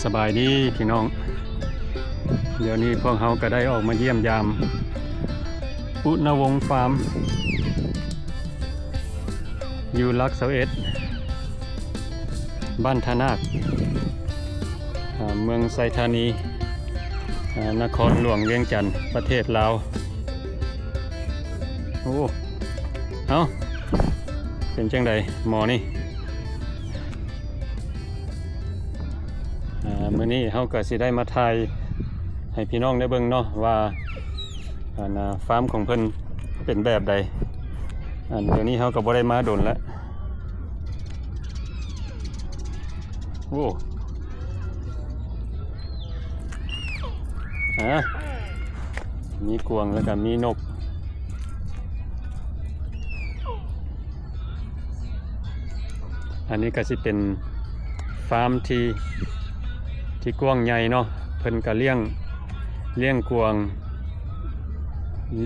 ສະບາຍດີພີ່ນ້ອງ, ດຽວນີ້ພວກເຮົາກໍໄດ້ອອກມາຢ້ຽມຢາມອຸນະວົງຟາມ ຢູ່ຫຼັກຊາວເອັດ ບ້ານທ່ານາກ ເມືອງໄຊທານີ ນະຄອນຫຼວງວຽງຈັນ ປະເທດລາວ. ໂອ້ ເອົ້າ ເປັນຈັ່ງໃດໝໍນີ້? ອ່າ ມື້ນີ້ເຮົາກໍຊິໄດ້ມາຖ່າຍໃຫ້ພີ່ນ້ອງໄດ້ເບິ່ງເນາະ ວ່າ ອັນ ອ່າ ຟາມຂອງເພິ່ນເປັນແບບໃດ. ອັນ ດຽວນີ້ເຮົາກໍບໍ່ໄດ້ມາດົນແລ້ວ. ໂອ້ ອ່າ ມີກວາງ ແລ້ວກໍມີນົກ. ອັນນີ້ກໍຊິເປັນຟາມທີ່ ທີ່ກວ້າງໃຫຍ່ເນາະ, ເພິ່ນກໍລ້ຽງ ລ້ຽງກວາງ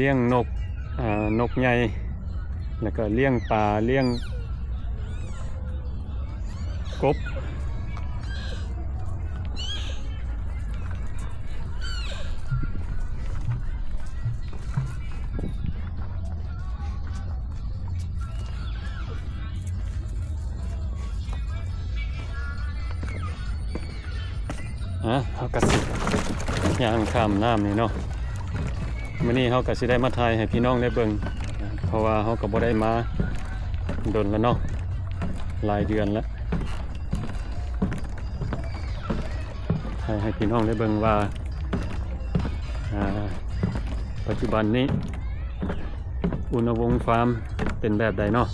ລ້ຽງນົກ ອ່າ ນົກໃຫຍ່ ແລ້ວກໍລ້ຽງປາ ລ້ຽງກົບ. ອ່ະ ເຮົາກໍຊິຍ່າງຂ້າມນ້ຳນີ້ເນາະ. ມື້ນີ້ເຮົາກໍຊິໄດ້ມາຖ່າຍໃຫ້ພີ່ນ້ອງໄດ້ເບິ່ງ ເພາະວ່າເຮົາກໍບໍ່ໄດ້ມາດົນແລ້ວເນາະ ຫຼາຍເດືອນແລ້ວ. ໃຫ້ ໃຫ້ພີ່ນ້ອງໄດ້ເບິ່ງວ່າ ອ່າ ປັດຈຸບັນນີ້ອຸນະວົງຟາມເປັນແບບໃດເນາະ.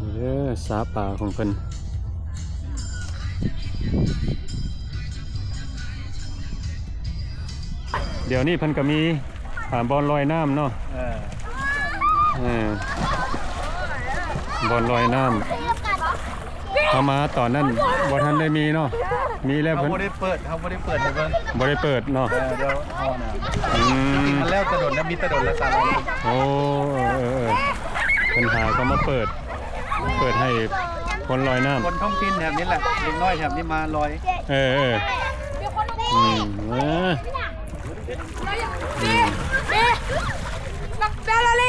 ນີ້ເດີ ສາປາຂອງເພິ່ນ. ດຽວນີ້ເພິ່ນກໍມີ ອ່າ ບ່ອນລອຍນ້ຳເນາະ. ເອີ ເອີ ບ່ອນລອຍນ້ຳ ເຮົາມາຕອນນັ້ນບໍ່ທັນໄດ້ມີເນາະ, ມີແລ້ວ ເຮົາ ເພິ່ນ ບໍ່ໄດ້ເປີດ ເຮົາບໍ່ໄດ້ເປີດໃຫ້ເບິ່ງ ບໍ່ໄດ້ເປີດເນາະ. ເອີ ດຽວເຮົານະ ອືມ ຈິງໆ ມັນແລ້ວແຕ່ດົນນະ ມີແຕ່ດົນລະສາມ. ໂອ້ ເອີ ເອີ ເອີ ເພິ່ນຫາເຂົ້າມາເປີດ ເປີດໃຫ້ຄົນລອຍນ້ຳ ຄົນທ້ອງຖິ່ນແຖບນີ້ແຫຼະ ເດັກນ້ອຍແຖບນີ້ມາລອຍ. ເອີ ເອີ ອືມ ເອີ ເບ ບັກແບລາເລ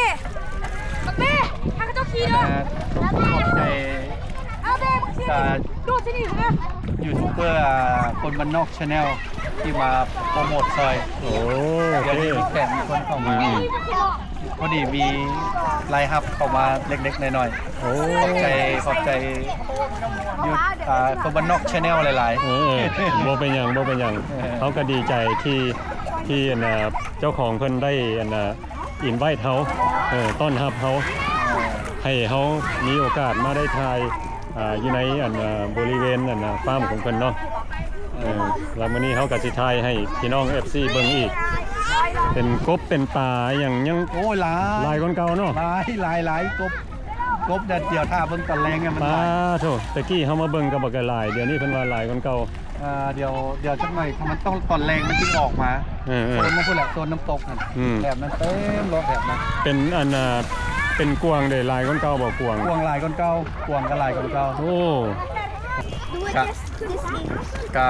ບັກເບ ພາເຂົາເຈົ້າຂີ່ເດີ. ຂອບໃຈ ເອົາເບ ມຶງຂີ່ ອ່າ ໂດດຊິໜີເດີ ຢູທູບເບີ ອ່າ ຄົນບ້ານນອກ Channel ທີ່ມາໂປຣໂມດຊ່ອຍ. ໂອ້ ດຽວນີ້ມີແຂກມີຄົນເຂົ້າມາ ອືມ ພໍດີມີລາຍຮັບເຂົ້າມາເລັກໆນ້ອຍໆ. ໂອ້ ຂອບໃຈ ຂອບໃຈຢູ ອ່າ ຄົນບ້ານນອກ Channel ຫຼາຍໆ. ເອີ ບໍ່ເປັນຫຍັງ ບໍ່ເປັນຫຍັງ. ເອີ ເຮົາກໍດີໃຈທີ່ ທີ່ ອັນ ເຈົ້າຂອງເພິ່ນໄດ້ ອັນ ອິນໄວເຮົາ ເອີ ຕ້ອນຮັບເຮົາ ເອີ ໃຫ້ເຮົາມີໂອກາດມາໄດ້ຖ່າຍ ອ່າ ຢູ່ໃນ ອັນ ອ່າ ບໍລິເວນ ອັນ ອ່າ ຟາມຂອງເພິ່ນເນາະ. ເອີ ແລ້ວມື້ນີ້ເຮົາກໍຊິຖ່າຍໃຫ້ພີ່ນ້ອງ ເອັຟຊີ ເບິ່ງອີກ ເປັນກົບເປັນປາຫຍັງ ຍັງ ໂອ້ຍ ຫຼາຍ ຫຼາຍກວ່າເກົ່າເນາະ. ຫຼາຍ ຫຼາຍ ຫຼາຍ ກົບ ກົບ ດຽວຖ້າເບິ່ງຕອນແລງ ມັນຫຼາຍ. ປາໂທ້ ແຕ່ກີ້ເຮົາມາເບິ່ງກໍບໍ່ກະຫຼາຍ ດຽວນີ້ເພິ່ນວ່າຫຼາຍກວ່າເກົ່າ. ອ່າ ດຽວ ດຽວຈັກໜ້ອຍ ຖ້າມັນຕ້ອງຕອນແລງມັນຈຶ່ງອອກມາ. ເອີ ເອີ ໂຊນນັ້ນພຸ້ນແຫຼະ ໂຊນນ້ຳຕົກຫັ້ນ. ອືມ ແຖບນັ້ນເຕັມໂລດ ແຖບນັ້ນ. ເປັນອັນ ອ່າ ເປັນກວາງເດ ຫຼາຍກວ່າເກົ່າບໍ່? ກວາງ ກວາງຫຼາຍກວ່າເກົ່າ ກວາງກໍຫຼາຍກວ່າເກົ່າ. ໂອ້ ກະ ກະ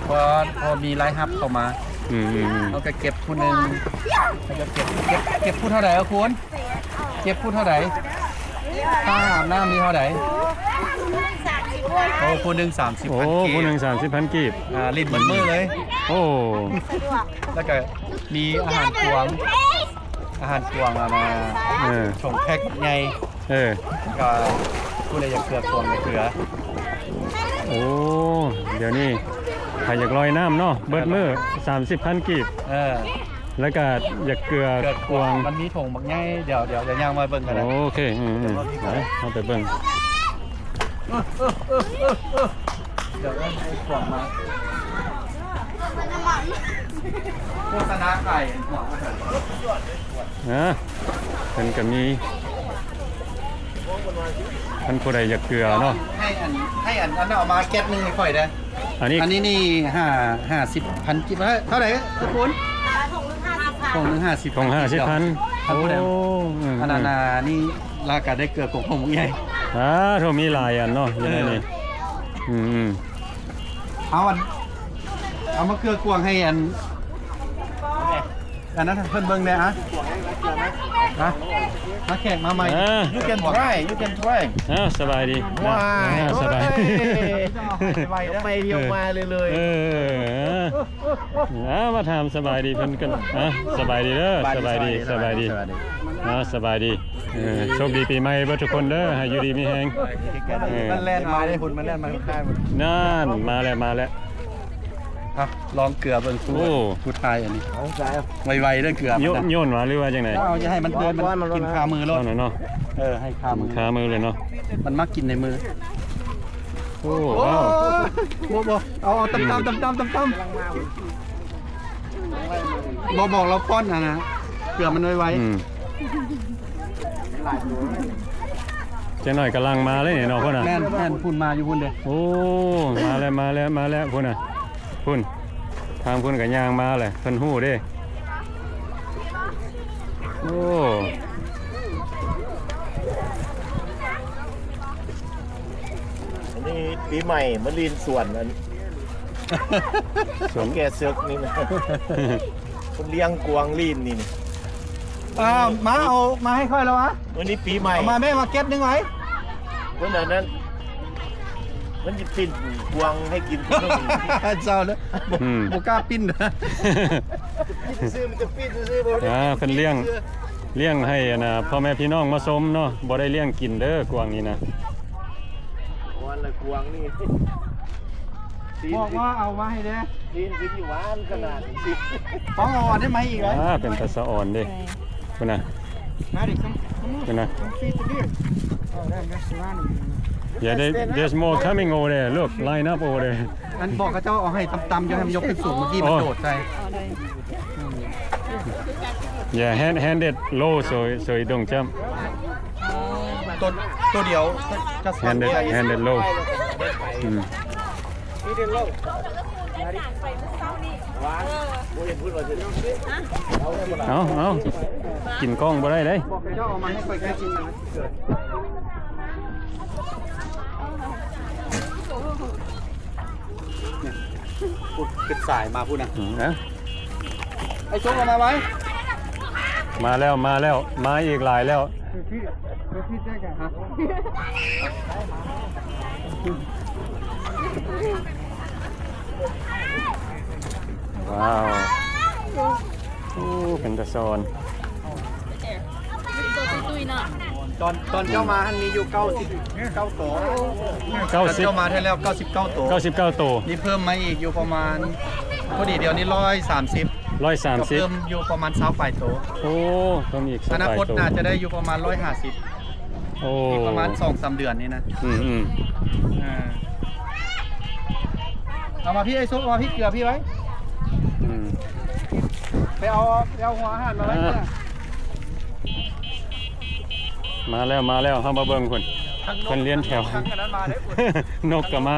ພໍ ພໍມີລາຍຮັບເຂົ້າມາ. ອືມ ເຮົາກໍເກັບຜູ້ໜຶ່ງ ເຮົາກໍເກັບ ເກັບ ເກັບຜູ້ເທົ່າໃດອະຄຸນ? ເກັບຜູ້ເທົ່າໃດ? ຄ່າອາບນ້ຳນີ້ເທົ່າໃດ? ໂອ້ ຜູ້ໜຶ່ງສາມສິບພັນ ໂອ້ ກີບ ຜູ້ໜຶ່ງສາມສິບພັນກີບ. ອ່າ ຫຼິ້ນໝົດມື້ເລີຍ. ໂອ້ ແລ້ວກໍມີອາຫານກວາງ ອາຫານກວາງ ອັນນ່າ ເອີ ຖົງແພັກໃຫຍ່. ເອີ ກໍຜູ້ໃດຢາກເກືອກວາງກໍເກືອ. ໂອ້ ດຽວນີ້ໃຜຢາກລອຍນ້ຳເນາະ ເບິດມື້ ສາມສິບພັນກີບ. ເອີ ແລ້ວກໍຢາກເກືອ ເກືອກວາງ ກວາງ ມັນມີຖົງບັກໃຫຍ່. ດຽວ ດຽວ ດຽວຍ່າງມາເບິ່ງກັນນະ. ໂອເຄ ອືມ ອືມ ໄປ ເຮົາໄປເບິ່ງ. ດຽວເອີ້ນໄອ້ກວາງມາ ໂຄສະນາຂາຍກວາງ. ອ່າ ເພິ່ນກໍມີ ຄັນຜູ້ໃດຢາກເກືອເນາະ ໃຫ້ອັນ ໃຫ້ອັນ ອັນນັ້ນເອົາມາແກັດໜຶ່ງໃຫ້ຂ້ອຍເດີ້. ອັນນີ້ ອັນນີ້ນີ້ ຫ້າ ຫ້າສິບພັນກີບ ເທົ່າໃດທຸກຄົນ? ຖົງໜຶ່ງຫ້າສິບ ຖົງຫ້າສິບພັນ ໂອ້ ອັນນັ້ນນີ້ລາກາໄດ້ເກືອກວາງຂອງໃຫຍ່ ອ່າ ໂທ ມີຫຼາຍອັນເນາະ ຢູ່ໃນນີ້ ເອີ ອືມໆ ເອົາອັນ ເອົາມາເກືອກວາງໃຫ້ອັນ ອັນນັ້ນເພິ່ນເບິ່ງແດ່ ອະ ມາແຂກມາໃໝ່ You can try, you can try. ເອີ ສະບາຍດີ ວ້າຍ ເອີ ສະບາຍ ໄປທ່ຽວມາເລີຍ ເອີ ເອົາມາຖາມສະບາຍດີເພິ່ນກັນ ເອົາ ສະບາຍດີເດີ ສະບາຍດີ ສະບາຍດີ ເອົາ ສະບາຍດີ ເອີ ໂຊກດີປີໃໝ່ເບິດທຸກຄົນເດີ ໃຫ້ຢູ່ດີມີແຮງ ເອີ ມັນແລ່ນມາເດ້ ພຸ້ນ ມັນແລ່ນມາຂ້າງໆ ນັ້ນ ມາແລ້ວ ມາແລ້ວ ອ່ະ ລອງເກືອເບິ່ງ ຜູ້ ໂອ້ ຜູ້ຖ່າຍອັນນີ້ ເອົາ ໄວໆເດີເກືອ ໂຍນ ໂຍນຫວາ ຫຼືວ່າຈັ່ງໃດ? ເອົາ ຢ່າໃຫ້ມັນເດີນ ມັນກິນຄາມືໂລດ ເອົາໜ້ອຍເນາະ ເອີ ໃຫ້ຄາມື ກິນຄາມືເລີຍເນາະ ມັນມັກກິນໃນມື ໂອ້ ໂອ້ ວ້າວ ບໍ່ ບໍ່ ເອົາ ເອົາ ຕຳໆ ຕຳໆ ຕຳໆ ບໍ່ ບອກລາວປ້ອນຫັ້ນນະ ເກືອມັນໄວໆ ອືມ ຈັກໜ້ອຍກຳລັງມາເລີຍເນາະ ພຸ້ນນະ ແມ່ນໆ ພຸ້ນມາຢູ່ພຸ້ນເດ້ ໂອ້ ມາແລ້ວ ມາແລ້ວ ມາແລ້ວ ພຸ້ນນະ ພຸ້ນ ທາງພຸ້ນກໍຍ່າງມາແຫຼະ ເພິ່ນຮູ້ເດ້ ໂອ້ ອັນນີ້ປີໃໝ່ມາຫຼິ້ນສວນ ອັນ ສວນແກ່ເສິກນີ້ນະ ເພິ່ນລ້ຽງກວາງຫຼິ້ນນີ້ ອ່າ ມາເອົາມາໃຫ້ຂ້ອຍແລ້ວຫວາ ມື້ນີ້ປີໃໝ່ ເອົາມາແມ່ ມາເກັດໜຶ່ງໄວ້ ເພິ່ນອັນນັ້ນ ມັນຊິປີ້ນກວາງໃຫ້ກິນ ເຈົ້າເດີ ບໍ່ ອືມ ບໍ່ກ້າປີ້ນ ປີ້ນຊື່ໆ ມັນຈະປີ້ນຊື່ໆ ບໍ່ໄດ້ ອ່າ ເພິ່ນລ້ຽງ ລ້ຽງໃຫ້ອັນນ່າ ພໍ່ແມ່ພີ່ນ້ອງມາຊົມເນາະ ບໍ່ໄດ້ລ້ຽງກິນເດີ ກວາງນີ້ນະ ກວາງນີ້ ບອກວ່າເອົາມາໃຫ້ແດ່ ຊີ້ນຄືຊິຫວານຂະໜາດນີ້ ຕ້ອງເອົາອັນນີ້ມາອີກ ອ່າ ເປັນຕາສະອອນເດ້ ພຸ້ນນະ ພຸ້ນນະ Yeah, they, there's more coming over there. Look, line up over there. ອັນບອກເຂົາເຈົ້າເອົາໃຫ້ຕ່ຳໆ ຢ່າໃຫ້ມັນຍົກຂຶ້ນສູງ ເມື່ອກີ້ມັນໂດດໃສ່ Yeah, hand, hand it low so, so it don't jump. ຕົວ ຕົວດຽວຈະ hand it, hand it low. ອືມ ເອົາ ເອົາ ກິນກ້ອງບໍ່ໄດ້ເດ້. ບອກເຂົາເຈົ້າເອົາມາໃຫ້ຂ້ອຍແຄ່ຊິມນະ. ພຸ້ນ ຂຶ້ນສາຍມາພຸ້ນນະ. ອືມ ເອົາ ໄອ້ໂຊກເອົາມາໄວ້. ມາແລ້ວ ມາແລ້ວ ມາອີກຫຼາຍແລ້ວ. ວ້າວ ໂອ້ ເປັນຕາສອນ. ຕອນ ຕອນເຈົ້າມາຫັ້ນມີຢູ່ເກົ້າສິບເກົ້າໂຕ. ເກົ້າສິບ ຕອນເຈົ້າມາເທື່ອແລ້ວເກົ້າສິບເກົ້າໂຕ. ເກົ້າສິບເກົ້າໂຕ. ນີ້ເພີ່ມມາອີກຢູ່ປະມານ ພໍດີດຽວນີ້ຮ້ອຍສາມສິບ. ຮ້ອຍສາມສິບ ກໍເພີ່ມຢູ່ປະມານຊາວປາຍໂຕ. ໂອ້ ເພີ່ມອີກຊາວປາຍໂຕ. ອະນາຄົດໜ້າຈະໄດ້ຢູ່ປະມານຮ້ອຍຫ້າສິບ. ໂອ້ ອີກປະມານສອງສາມເດືອນນີ້ນະ. ອືມໆ ເອີ ເອົາມາພີ່ ໄອ້ໂຊກ ເອົາມາພີ່ ເກືອພີ່ໄວ້. ອືມ ໄປເອົາ ໄປເອົາຫົວອາຫານມາໄວ້. ອ່າ ເພື່ອ ມາແລ້ວ ມາແລ້ວ ເຮົາມາເບິ່ງພຸ້ນ ເພິ່ນລຽນແຖວ. ນົກກໍມາ.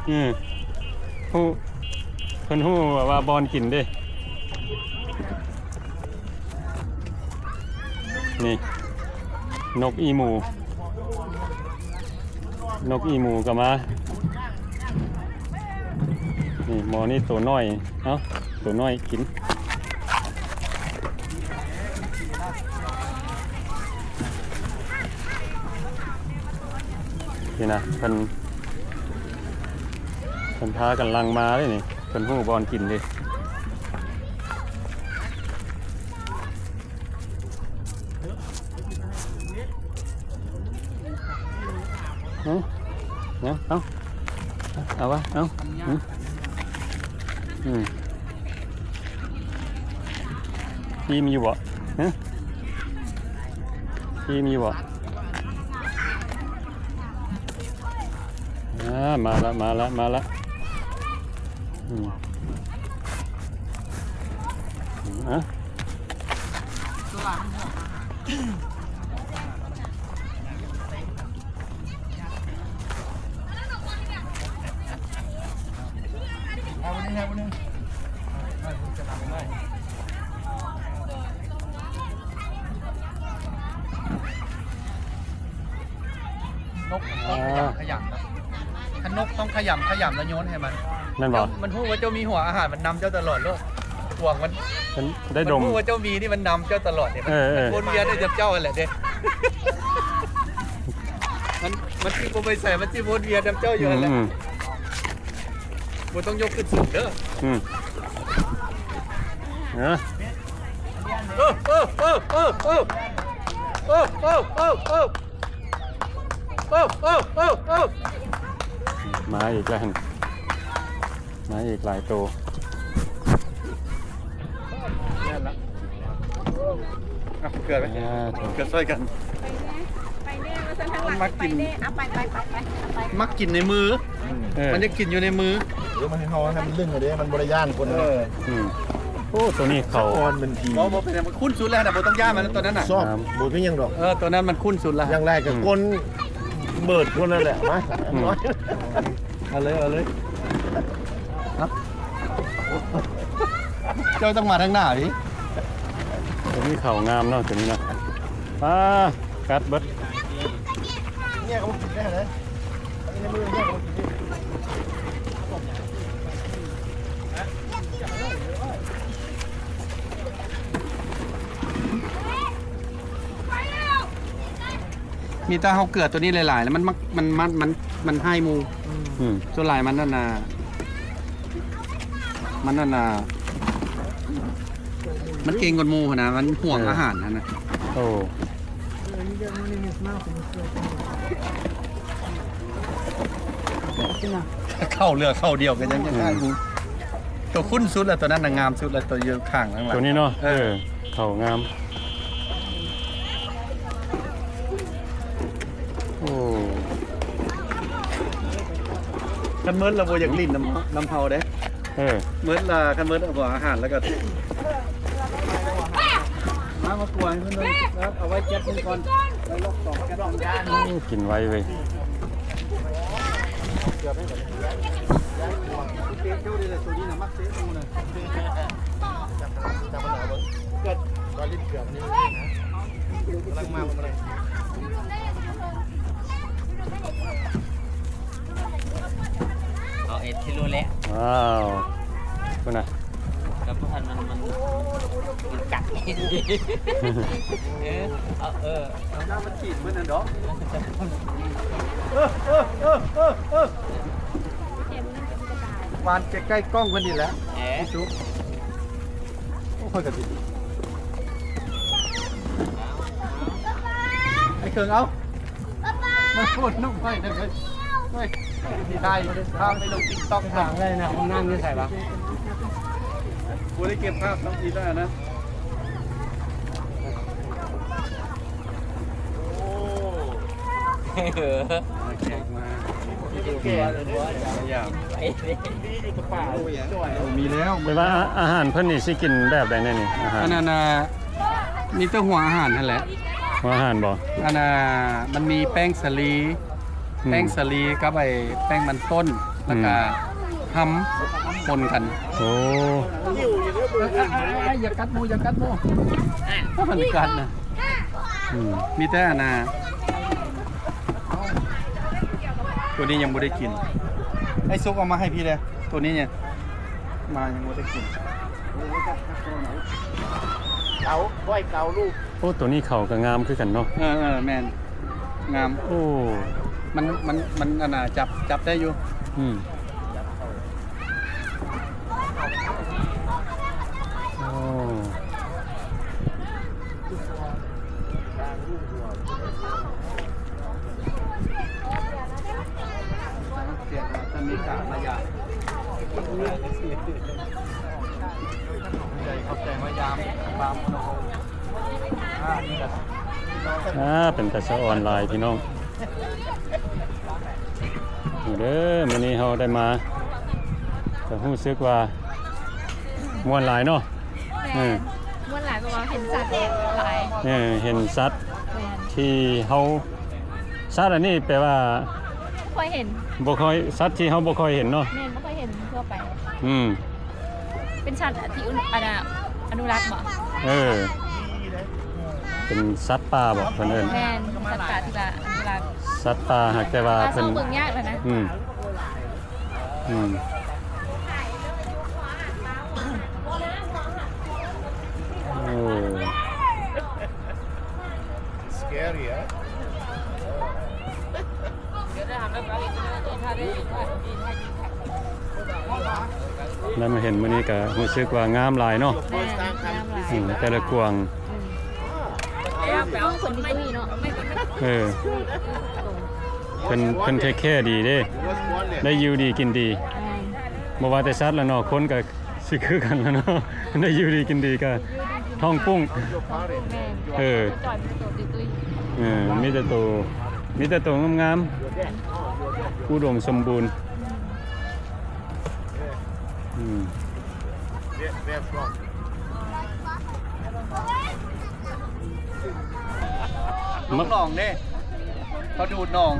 ອືມ ຮູ້ ເພິ່ນຮູ້ວ່າບ່ອນກິນເດ້. ນີ້ ນົກອີໝູ ນົກອີໝູກໍມາ. ນີ້ ໝໍນີ້ໂຕນ້ອຍ. ເອົ້າ ໂຕນ້ອຍກິນ. ນີ້ນະ ເພິ່ນ ເພິ່ນພາກັນຫຼັ່ງມາເດ້ນີ້. ເພິ່ນຮູ້ບ່ອນກິນເດ້. ຫຶ ຫຍັງ? ເອົາ ເອົາວະ ເອົາ. ຫຶ ອີ່ມຢູ່ບໍ່? ຫຶ ອີ່ມຢູ່ບໍ່? ອ່າ ມາລະ ມາລະ ມາລະ. ອືມ ອະ ໂຕ ນກຕ້ອງຂະຫຍຳຂະຫຍຳນະ ຄັນນົກຕ້ອງຂະຫຍຳຂະຫຍຳແລ້ວໂຍນໃຫ້ມັນ ແມ່ນບໍ່? ເຈົ້າ ມັນຮູ້ວ່າເຈົ້າມີຫົວອາຫານ ມັນນຳເຈົ້າຕະຫຼອດໂລດ. ກວາງມັນ ມັນ ໄດ້ດົມ ມັນຮູ້ວ່າເຈົ້າມີນີ້ ມັນນຳເຈົ້າຕະຫຼອດເດ້. ເອີ ມັນ ເອີ ມັນວົນວຽນນຳເຈົ້າຫັ້ນແຫຼະເດ້. ມັນ ມັນຊິບໍ່ໄປໃສ ມັນຊິວົນວຽນນຳເຈົ້າຢູ່ຫັ້ນແຫຼະ. ອືມ ບໍ່ຕ້ອງຍົກຂຶ້ນສູງເດີ. ອືມ ເອີ ເອີ ເອີ ເອີ ເອີ ມາອີກແລ້ວ ມາອີກຫຼາຍໂຕ. ອ່ະ ເກືອໄປ ອ່າ ເກືອຊ່ອຍກັນ. ໄປແດ່ ໄປແດ່ ວ່າຊັ້ນ ທາງຫຼັງ ມັກກິນ ໄປແດ່ ເອົາໄປ ໄປ ໄປ ໄປ ໄປ ມັກກິນໃນມື. ເອີ ມັນຢາກກິນຢູ່ໃນມື. ເອີ ມັນໃຫ້ເຮົາໃຫ້ມັນລຶ້ງເອົາເດ້ ມັນບໍ່ໄດ້ຢ້ານຄົນ. ເອີ ອືມ ໂອ້ ໂຕນີ້ເຂົາອ່ອນເປັນທີ ບໍ່ ບໍ່ເປັນຫຍັງ ມັນຄຸ້ນສຸດແລ້ວນະ ບໍ່ຕ້ອງຢ້ານມັນ ໂຕນັ້ນນະ. ຊອບ ບໍ່ເປັນຫຍັງດອກ ເອີ ໂຕນັ້ນມັນຄຸ້ນສຸດລະ. ຢ່າງແລກກໍ ອືມ ກົ້ນເບີດຄົນນັ້ນແຫຼະ ມາ ອືມ ເອົາເລີຍ ເອົາເລີຍ. ເຈົ້າຕ້ອງມາທາງໜ້າພີ້. ໂຕນີ້ເຂົາງາມເນາະ ໂຕນີ້ເນາະ. ອ່າ ກັດເບິດ. ເມຍກໍບໍ່ກິນໄດ້ເລີຍ ອັນນີ້ໃນມືເມຍກໍບໍ່ກິນ. ມີແຕ່ເຮົາເກືອໂຕນີ້ຫຼາຍໆ ແລ້ວມັນມັກ ມັນ ມັນ ມັນ ມັນຮ້າຍໝູ່. ອືມ ສ່ວນຫຼາຍມັນນັ້ນນະ ມັນນັ້ນນະ ມັນເກັ່ງກວ່າໝູ່ຫັ້ນນະ ມັນຫວງ ເອີ ອາຫານຫັ້ນນະ. ໂອ້ ເຂົ້າເຫຼືອເຂົ້າດຽວກັນຍັງ ອືມ ໂຕຄຸ້ນສຸດລະ ໂຕນັ້ນນະງາມສຸດລະ ໂຕຢູ່ຂ້າງຫຼັງໆ ໂຕນີ້ເນາະ. ເອີ ເອີ ເຂົ້າງາມ. ໂອ້ ຄັນເໝິດລະບໍ່ຢາກຫຼິ້ນນຳ ນຳເຮົາເດ້. ເອີ ເໝິດລະ ຄັນເໝິດເອົາອາຫານລະກະ ມາ ມາກວນເພິ່ນເບິ່ງ ເອົາໄວ້ແກັບໜຶ່ງກ່ອນ ໄວ້ລອບສອງແກັບໜຶ່ງ. ໂອ້ ກິນໄວເວີຍ. ເອົາເອັດທີ່ຮູ້ແລ້ວ ວ້າວ ພຸ້ນນະ ແລ້ວບໍ່ທັນມັນ ມັນ ມັນກັດ ເອີ ເອົາ ເອີ ເອົາ ມັນຖີບເບິດນັ້ນດອກ. ຫວານໃກ້ໆກ້ອງເພິ່ນນີ້ແຫຼະ ເອີ ທີ່ສຸດ. ໂອ້ ຂ້ອຍກໍຊິ ໄອ້ເຄິ່ງເອົາ ມາໂພດນົກໄວ້ເດີ ເຮີ້ຍ ຊິຖ່າຍພາບໄປລົງຕິກຕັອກ ຖາມໄດ້ນະ ຫ້ອງນ້ຳຢູ່ໃສວະ? ບໍ່ໄດ້ເກັບພາບ ຕ້ອງອີກແລ້ວນະ. ໂອ້ ເອີ ມາແຂກມາ ມີແລ້ວ ແຕ່ວ່າອາຫານເພິ່ນນີ້ຊິກິນແບບໃດແດ່ນີ້? ອາຫານ ອັນນັ້ນນະ ມີແຕ່ຫົວອາຫານຫັ້ນແຫຼະ. ຫົວອາຫານບໍ່? ອັນນ່າ ມັນມີແປ້ງສາລີ ອືມ ແປ້ງສາລີກັບໄອ້ແປ້ງມັນຕົ້ນ ແລ້ວກະ ອືມ ຮຳປົນກັນ. ໂອ້ ເອີ ເອີ ເອີ ເອີ ຢ່າກັດໝູ່ ຢ່າກັດໝູ່ ມັນກັດນະ. ອືມ ມີແຕ່ອັນນ່າ ໂຕນີ້ຍັງບໍ່ໄດ້ກິນ ໄອ້ສຸກເອົາມາໃຫ້ພີ້ເດີ້ ໂຕນີ້ນີ້ ມາຍັງບໍ່ໄດ້ກິນ. ເອົາ ກ້ອຍເກົາລູກ. ໂອ້ ໂຕນີ້ເຂົາກໍງາມຄືກັນເນາະ. ເອີ ເອີ ແມ່ນ ງາມ. ໂອ້ ມັນ ມັນ ມັນ ອັນນ່າ ຈັບ ຈັບໄດ້ຢູ່. ອືມ ໂອ້ ອ່າ ເປັນຕາສະອອນຫຼາຍພີ່ນ້ອງ. ນີ້ເດີ ມື້ນີ້ເຮົາໄດ້ມາ ກໍຮູ້ສຶກວ່າມ່ວນຫຼາຍເນາະ. ແມ່ນ ເອີ ມ່ວນຫຼາຍ ເພາະວ່າເຫັນສັດຫຼາຍ. ເອີ ເຫັນສັດ ແມ່ນ ທີ່ເຮົາ ສັດອັນນີ້ແປວ່າບໍ່ຄ່ອຍເຫັນ ບໍ່ຄ່ອຍ ສັດທີ່ເຮົາບໍ່ຄ່ອຍເຫັນເນາະ. ແມ່ນ ບໍ່ຄ່ອຍເຫັນທົ່ວໄປ. ອືມ ເປັນສັດທີ່ ອັນນ່າ ອະນຸລັກບໍ? ເອີ ເປັນສັດປ່າບໍ ເພິ່ນເອີ້ນ? ແມ່ນ ສັດປ່າທີ່ວ່າອະນຸລັກ. ສັດປ່າ ຫາກແຕ່ວ່າເພິ່ນ ເບິ່ງຍາກແລ້ວນະ. ອືມ ອືມ ໂອ້ Scary, huh? ແລ້ວມາເຫັນມື້ນີ້ກໍຮູ້ສຶກວ່າງາມຫຼາຍເນາະ. ແມ່ນ ງາມຫຼາຍ. ອືມ ແຕ່ລະກວາງ. ອືມ ເອີ ເພິ່ນ ເພິ່ນເທກແຄດີເດ້ ໄດ້ຢູ່ດີກິນດີ. ແມ່ນ ບໍ່ວ່າແຕ່ສັດລະເນາະ ຄົນກໍ ຊິຄືກັນລະເນາະ ໄດ້ຢູ່ດີກິນດີກະທ້ອງປຸ້ງ. ແມ່ນ ເອີ ມີແຕ່ໂຕຕຸ້ຍໆ. ເອີ ມີແຕ່ໂຕ ມີແຕ່ໂຕງາມໆ ອຸດົມສົມບູນ. ອືມ ອືມ ລົງໜອງເດ້ ເຂົາດູດໜອງ.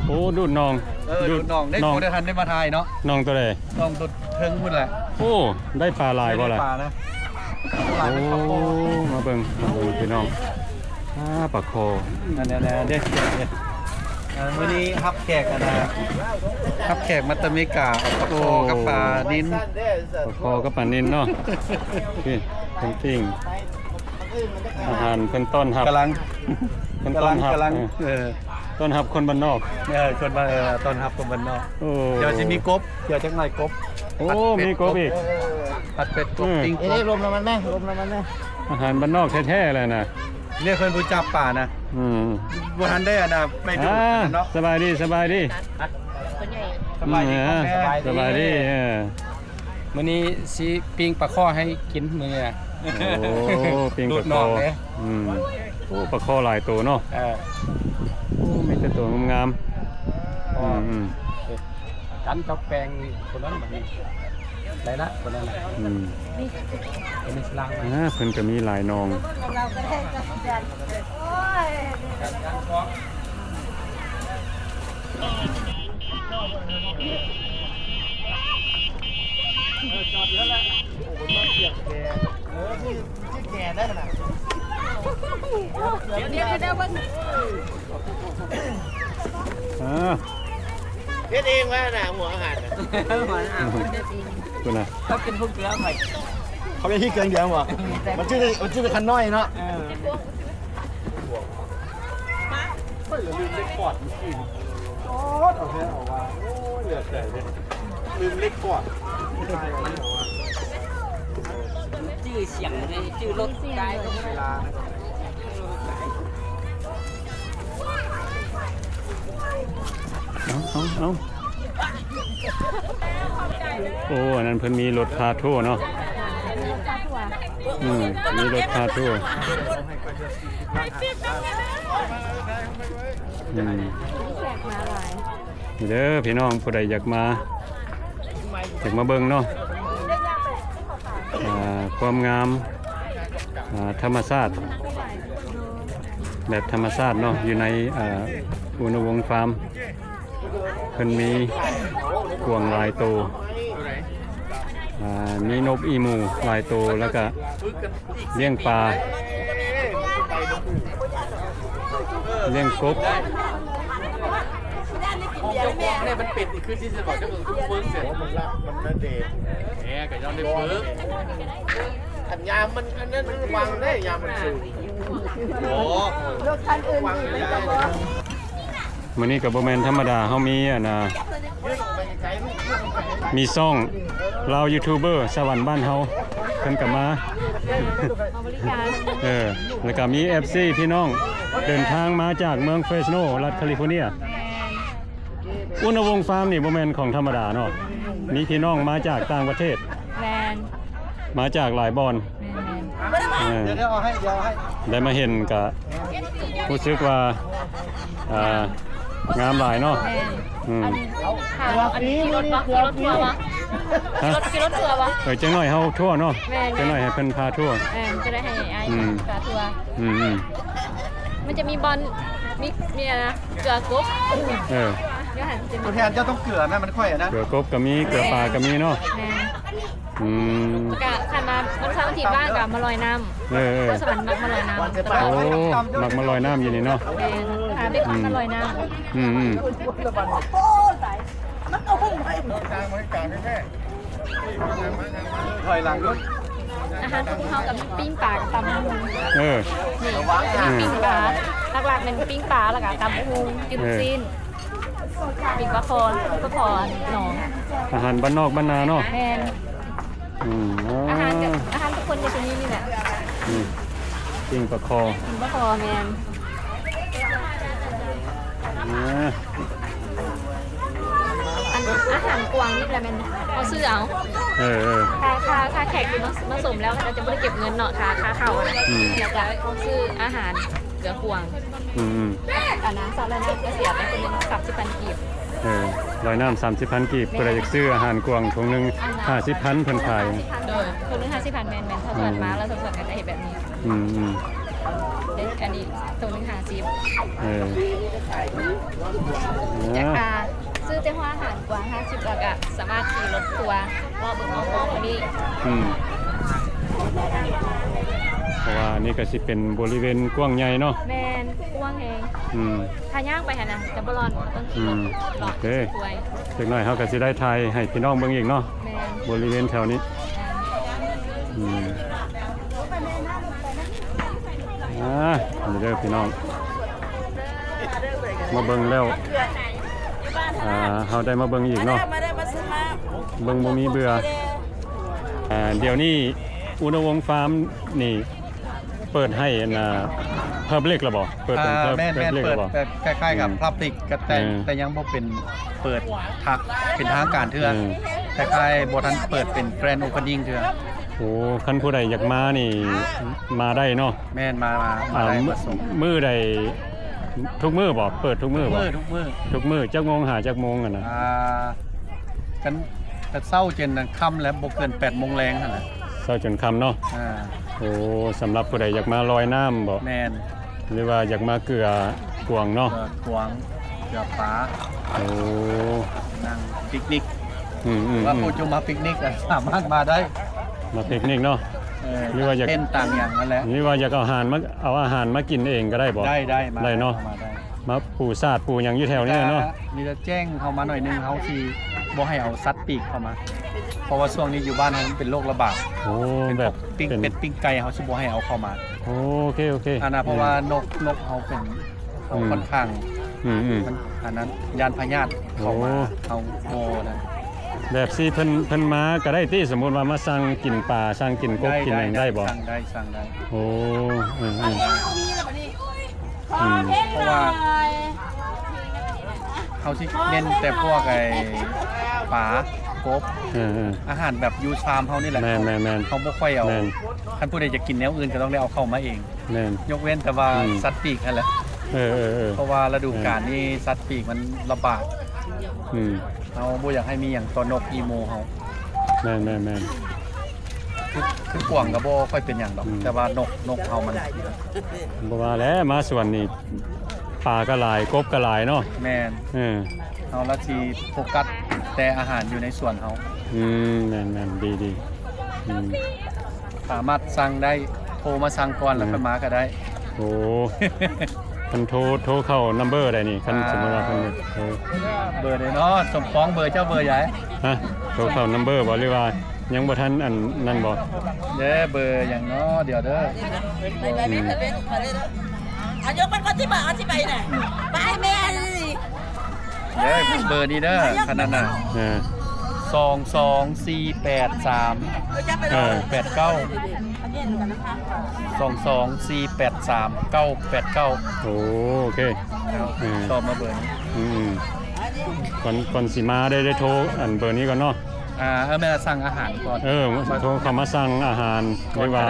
ໂອ້ ດູດໜອງ. ເອີ ດູດໜອງເດ້. ບໍ່ໄດ້ທັນໄດ້ມາຖ່າຍເນາະ. ໜອງໂຕໃດ? ໜອງໂຕເທິງພຸ້ນແຫຼະ. ໂອ້ ໄດ້ປາຫຼາຍບໍ່ລະ? ໄດ້ປານະ. ໂອ້ ມາເບິ່ງ ມາເບິ່ງພີ່ນ້ອງ. ອາ ປາຄໍ່ ອັນນັ້ນແຫຼະເດ້. ເອີ ມື້ນີ້ຮັບແຂກ ອັນນ່າ ຮັບແຂກມາແຕ່ເມກາ. ປາຄໍ່ກັບປານິນ. ປາຄໍ່ກັບປານິນເນາະ. ນີ້ ເພິ່ນປີ້ງ ອາຫານເພິ່ນຕ້ອນຮັບ. ກຳລັງ ເພິ່ນຕ້ອນຮັບ ກຳລັງ ເອີ ເອີ ຕ້ອນຮັບຄົນບ້ານນອກ. ເອີ ຄົນບ້ານ ເອີ ຕ້ອນຮັບຄົນບ້ານນອກ. ໂອ້ ດຽວຊິມີກົບ ດຽວຈັກໜ້ອຍກົບ. ໂອ້ ມີກົບອີກ. ເອີ ເອີ ເອີ ຜັດເປັດ ອືມ ກົບ ປີ້ງ ເອີ ລົມນ້ຳມັນແມ່ ລົມນ້ຳມັນແມ່. ອາຫານບ້ານນອກແທ້ໆ ແຫຼະນະ. ເນຍ ເພິ່ນຜູ້ຈັບປານະ. ອືມ ບໍ່ທັນໄດ້ ອັນນ່າ ໄປດູດ ອ່າ ເນາະ. ສະບາຍດີ ສະບາຍດີ. ສະບາຍດີ ອືມ ສະບາຍດີ. ເອີ ມື້ນີ້ຊິປີ້ງປາຄໍ່ໃຫ້ກິນມື້ນີ້ນະ. ໂອ້ ປີ້ງປາຄໍ່. ອືມ ໂອ້ ປາຄໍ່ຫຼາຍໂຕເນາະ. ເອີ ໂອ້ ມີແຕ່ໂຕງາມໆ. ອືມ ອືມ ກັນກັບແປງຄົນນັ້ນບັດນີ້ ໄດ້ລະຄົນນັ້ນນະ. ອືມ ເປັນອິດສະລາມ. ອ່າ ເພິ່ນກໍມີຫຼາຍໜອງ. ເອີ ຈອດຢູ່ຫັ້ນແຫຼະ. ໂອ້ ມັນມາສຽງແກ ເອີ ຊິແກໄດ້ລະນະ. ດຽວໆໆ ເບິ່ງ ເອີ ເຮັດເອງວ່ານະ ຫົວອາຫານນະ. ຫົວອາຫານເຮັດເອງ ພຸ້ນນະ. ເຂົາເປັນຜູ້ເກືອໄປ ເຂົາເປັນທີ່ເກືອດຽວບໍ່? ມັນຊື່ ມັນຊື່ຄັນນ້ອຍເນາະ. ເອີ ຂ້ອຍລະລືມເລັກກອດມື້ກີ້ນີ້. ໂອ້ ເອົາແທ້ເອົາວ່າ ໂອ້ຍ ເຫຼືອໃຈເດ້ ລືມເລັກກອດ. ຈື່ສຽງເດ້ ຈື່ລົດໄດ້. ເວລາ ເອົາ ເອົາ ເອົາ. ໂອ້ ອັນນັ້ນເພິ່ນມີລົດພາທົວເນາະ. ອືມ ມີລົດພາທົວ. ອືມ ມີແຂກມາຫຼາຍ. ນີ້ເດີພີ່ນ້ອງ ຜູ້ໃດຢາກມາ ຢາກມາເບິ່ງເນາະ ອ່າ ຄວາມງາມ ອ່າ ທຳມະຊາດ ແບບທຳມະຊາດເນາະ ຢູ່ໃນ ອ່າ ອຸນະວົງຟາມ. ເພິ່ນມີກວາງຫຼາຍໂຕ ອ່າ ມີນົກອີມູຫຼາຍໂຕ ແລ້ວກະລ້ຽງປາ ລ້ຽງກົບ. ເຈົ້າຂອງນີ້ມັນເປັນຄືທີ່ຊິບອກ ເຈົ້າຂອງຄືເບິ່ງເສຍ ມັນລະ ມັນລະເດ ແໝ ກະຍ້ອນໄດ້ເບິ່ງ ຄັນຍາມມັນ ອັນນັ້ນມັນວັງໄດ້ ຍາມມັນສູງ. ໂອ້ ລົດຄັນອື່ນດີໄປບໍ່? ມື້ນີ້ກໍບໍ່ແມ່ນທຳມະດາ ເຮົາມີ ອັນນ່າ ມີຊ່ອງລາວຢູທູບເບີສະຫວັນບ້ານເຮົາ ເພິ່ນກໍມາ ມາບໍລິການ. ເອີ ແລ້ວກໍມີເອັຟຊີພີ່ນ້ອງເດີນທາງມາຈາກເມືອງເຟຣສໂນ ລັດຄາລີຟໍເນຍ. ອຸນນະວົງຟາມນີ້ບໍ່ແມ່ນຂອງທຳມະດາເນາະ ມີພີ່ນ້ອງມາຈາກຕ່າງປະເທດ. ແມ່ນ ມາຈາກຫຼາຍບ່ອນ. ແມ່ນໆ ເອີ ດຽວເອົາໃຫ້ ດຽວເອົາໃຫ້ ໄດ້ມາເຫັນກະຮູ້ສຶກວ່າ ອ່າ ງາມຫຼາຍເນາະ. ແມ່ນ ອືມ ອັນ ອັນຂີ່ລົດບໍ່? ຂີ່ລົດທົວບໍ່? ຮະ? ຂີ່ລົດ ຂີ່ລົດທົວບໍ່? ເອີ ຈັກໜ້ອຍເຮົາທົວເນາະ. ແມ່ນໆ ຈັກໜ້ອຍໃຫ້ເພິ່ນພາທົວ. ແມ່ນ ຈະໄດ້ໃຫ້ອ້າຍ ອືມ ພາທົວ. ອືມໆ ມັນຈະມີບ່ອນ ມີ ມີອັນນະ ເກືອກົບ. ເອີ ຢູ່ຫັ້ນຈະມີ ຕົວແທນເຈົ້າຕ້ອງເກືອນະ ມັນຂ້ອຍອັນນັ້ນ ເກືອກົບກໍມີ ເກືອປາກໍມີເນາະ. ແມ່ນ ອືມ ກະຄັນວ່າວັນເສົາອາທິດວ່າງກະມາລອຍນ້ຳ. ເອີໆ ຄົນສະຫວັນມັກມາລອຍນ້ຳ. ໂອ້ ມັກມາລອຍນ້ຳຢູ່ນີ້ເນາະ. ແມ່ນ ຫ ເບຄອນອະລ່ອຍນຳ. ອືມໆ ອາຫານຂອງເຮົາກໍມີປີ້ງປາກັບຕຳບັກຫຸ່ງ. ເອີ ນີ້ ອືມ ປີ້ງປາ ຫຼັກໆແມ່ນປີ້ງປາ ແລ້ວກໍຕຳບັກຫຸ່ງ ກິນລູກຊີ້ນ ເອີ ປີ້ງປາຄໍ ປາຄໍໜອງ. ອາຫານບ້ານນອກບ້ານນາເນາະ. ແມ່ນ. ອືມ ອາຫານກໍ ອາຫານທຸກຄົນກໍຊິມີນີ້ແຫຼະ. ອືມ ປີ້ງປາຄໍ ປີ້ງປາຄໍ ແມ່ນ. ອາ ອັນອາຫານກວາງນີ້ແຫຼະແມ່ນເຮົາຊື້ເອົາ. ເອີໆ ຖ້າ ຖ້າ ຖ້າແຂກທີ່ມາ ມາຊົມແລ້ວ ເຂົາເຈົ້າຈະບໍ່ໄດ້ເກັບເງິນເນາະ ຄ່າ ຄ່າເຂົ້າຫັ້ນນະ. ອືມ ແລ້ວກໍເຮົາຊື້ອາຫານ ເກືອກວາງ. ອືມໆ ອັນນັ້ນ ສາວລາວນາກໍເສຍໄປຄົນໜຶ່ງສາມສິບພັນກີບ. ເອີ ລອຍນ້ຳສາມສິບພັນກີບ. ແມ່ນ. ຜູ້ໃດຢາກຊື້ອາຫານກວາງ ຖົງໜຶ່ງຫ້າສິບພັນເພິ່ນຂາຍ. ໂດຍ ຖົງໜຶ່ງຫ້າສິບພັນ. ແມ່ນໆ ຊາວສວນມາ ອືມ ແລ້ວຊາວສວນກໍຈະເຮັດແບບນີ້. ອືມໆ ເອີ ອັນນີ້ຖົງໜຶ່ງຫ້າສິບ. ເອີ ຈາກຄ່າຊື້ແຕ່ຫົວອາຫານກວາງຫ້າສິບ ແລ້ວກໍສາມາດຂີ່ລົດທົວເລາະເບິ່ງຮອບໆນີ້. ອືມ ເພາະວ່າອັນນີ້ກໍຊິເປັນບໍລິເວນກວ້າງໃຫຍ່ເນາະ. ແມ່ນ ກວ້າງແຮງ. ອືມ ຖ້າຍ່າງໄປຫັ້ນນະຈະບໍ່ລອດ ຕ້ອງຂີ່ລົດ ອືມ ເລາະ. ໂອເຄ ສວຍ ຈັກໜ້ອຍເຮົາກໍຊິໄດ້ຖ່າຍໃຫ້ພີ່ນ້ອງເບິ່ງອີກເນາະ. ແມ່ນ ບໍລິເວນແຖວນີ້. ແມ່ນ. ອືມ ອ່າ ນີ້ເດີພີ່ນ້ອງ ມາເບິ່ງແລ້ວ ອ່າ ເຮົາໄດ້ມາເບິ່ງອີກເນາະ ເບິ່ງບໍ່ມີເບື່ອ. ອ່າ ດຽວນີ້ອຸນະວົງຟາມນີ້ເປີດໃຫ້ອັນນ່າ public ແລ້ວບໍ່? ເປີດເປັນ ອ່າ pub- ແມ່ນໆ public ແລ້ວບໍ່? ເປີດແບບຄ້າຍໆກັບ ອືມ public ກໍແຕ່ ເອີ ແຕ່ຍັງບໍ່ເປັນເປີດທາງ ເປັນທາງການເທື່ອ. ອືມ ຄ້າຍໆບໍ່ທັນເປີດເປັນ grand opening ເທື່ອ. ໂອ້ ຄັນຜູ້ໃດຢາກມານີ້ມາໄດ້ເນາະ. ແມ່ນ ມາ ມາ ມາໄດ້ ອ່າ ມາຊົມ. ມື້ໃດ? ທຸກມື້ບໍ່? ເປີດທຸກມື້ບໍ່? ທຸກມື້ ທຸກມື້. ຈັກໂມງຫາຈັກໂມງຫັ້ນນະ? ອ່າ ຄັນແຕ່ເຊົ້າຈົນຄ່ຳ ແລະ ບໍ່ເກີນແປດໂມງແລງຫັ້ນນະ. ເຊົ້າຈົນຄ່ຳເນາະ. ອ່າ ໂອ້ ສຳລັບຜູ້ໃດຢາກມາລອຍນ້ຳບໍ່? ແມ່ນ. ຫຼືວ່າຢາກມາເກືອກວາງເນາະ? ເກືອກວາງ ເກືອປາ. ໂອ້ ນັ່ງປິກນິກ. ອືມໆໆ ວ່າຜູ້ຈະມາປິກນິກກໍສາມາດມາໄດ້ ມາປິກນິກເນາະ. ເອີ ຫຼືວ່າຢາກ ເຕັ້ນຕາງຫຍັງນັ້ນແຫຼະ ຫຼືວ່າຢາກເອົາອາຫານມາ ເອົາອາຫານມາກິນເອງກໍໄດ້ບໍ່? ໄດ້ ໄດ້ ມາໄດ້ເນາະ. ເອົາມາໄດ້ ມາປູສາດປູຫຍັງຢູ່ແຖວນີ້ແຫຼະເນາະ. ມີແຕ່ແຈ້ງເຮົາມາໜ້ອຍໜຶ່ງ ເຮົາຊິບໍ່ໃຫ້ເອົາສັດປີກເຂົ້າມາ ເພາະວ່າຊ່ວງນີ້ຢູ່ບ້ານເຮົາມັນເປັນໂລກລະບາດ. ໂອ້ ເປັນ ແບບ ພວກປີ້ງ ເປັນ ເປັດປີ້ງໄກ່ ເຮົາຊິບໍ່ໃຫ້ເອົາເຂົ້າມາ. ໂອເຄ ໂອເຄ ອັນນະ ເພາະວ່າ ອືມ ນົກ ນົກເຮົາເປັນ ເຮົາ ອືມ ຂ້ອນຂ້າງ ອືມໆ ອັນນັ້ນ ຢ້ານພະຍາດເຂົ້າມາ. ໂອ້ ເຮົາບໍ່ນັ້ນ ແບບຊິເພິ່ນ ເພິ່ນມາກໍໄດ້ຕິ ສົມມຸດວ່າມາສັ່ງກິນປາ ສັ່ງກິນກົບ ໄດ້ ກິນຫຍັງໄດ້ບໍ່? ໄດ້ ສັ່ງໄດ້ ສັ່ງໄດ້. ໂອ້ ເອີໆ ອືມ ເພາະວ່າເຮົາຊິເນັ້ນແຕ່ພວກໄອ້ປາ ກົບ ເອີໆ ອາຫານແບບຢູ່ຊາມເຮົານີ້ແຫຼະ. ແມ່ນໆໆ ເຮົາບໍ່ຄ່ອຍເອົາ. ແມ່ນ ຄັນຜູ້ໃດຢາກກິນແນວອື່ນກໍຕ້ອງໄດ້ເອົາເຂົ້າມາເອງ. ແມ່ນ ຍົກເວັ້ນແຕ່ວ່າ ອືມ ສັດປີກຫັ້ນແຫຼະ. ເອີໆໆ ເພາະວ່າລະດູການນີ້ ແມ່ນ ສັດປີກມັນລະບາດ. ອືມ ເຮົາບໍ່ຢາກໃຫ້ມີຫຍັງຕໍ່ນົກອີໂມເຮົາ. ແມ່ນໆໆ ຄື ຄືກວາງກໍບໍ່ຄ່ອຍເປັນຫຍັງດອກ. ອືມ ແຕ່ວ່ານົກ ນົກເຮົາມັນ ບໍ່ວ່າແຫຼະ ມາສວນນີ້ ປາກໍຫຼາຍ ກົບກໍຫຼາຍເນາະ. ແມ່ນ ເອີ ເຮົາລະຊິໂຟກັສແຕ່ອາຫານຢູ່ໃນສວນເຮົາ. ອືມ ແມ່ນໆ ດີໆ ອືມ ສາມາດສັ່ງໄດ້ ໂທມາສັ່ງກ່ອນ ແລ້ວ ອືມ ຄ່ອຍມາກໍໄດ້. ໂອ້ ຄັນໂທ ໂທເຂົ້ານຳເບີໃດນີ້ ຄັນ ອ່າ ສົມມຸດວ່າເພິ່ນ ເອີ ເບີໃດເນາະ? ສົມປອງ ເບີເຈົ້າເບີໃດ? ຮະ ໂທເຂົ້ານຳເບີບໍ່ ຫຼືວ່າຍັງບໍ່ທັນອັນນັ້ນບໍ່? ເດີ ເບີຫຍັງເນາະ? ດຽວເດີ ອືມ ອາຍຸມັນກໍທີ່ບາດ ອະທິບາຍນະ ໄປແມ່ ເດີ ເບີນີ້ເດີ ຂະໜາດນັ້ນ ເອີ ສອງສອງສີ່ແປດສາມ ເອີ ເກົ້າແປດເກົ້າ ສອງສອງສີ່ແປດສາມເກົ້າແປດເກົ້າ. ໂອເຄ ເອີ ຕອບມາເບີນີ້ ອືມ ກ່ອນ ກ່ອນຊິມາໄດ້ ໄດ້ໂທອັນເບີນີ້ກ່ອນເນາະ. ອ່າ ເອີ ແມ່ນ ສັ່ງອາຫານກ່ອນ ເອີ ໂທເຂົ້າມາສັ່ງອາຫານ ຫຼືວ່າ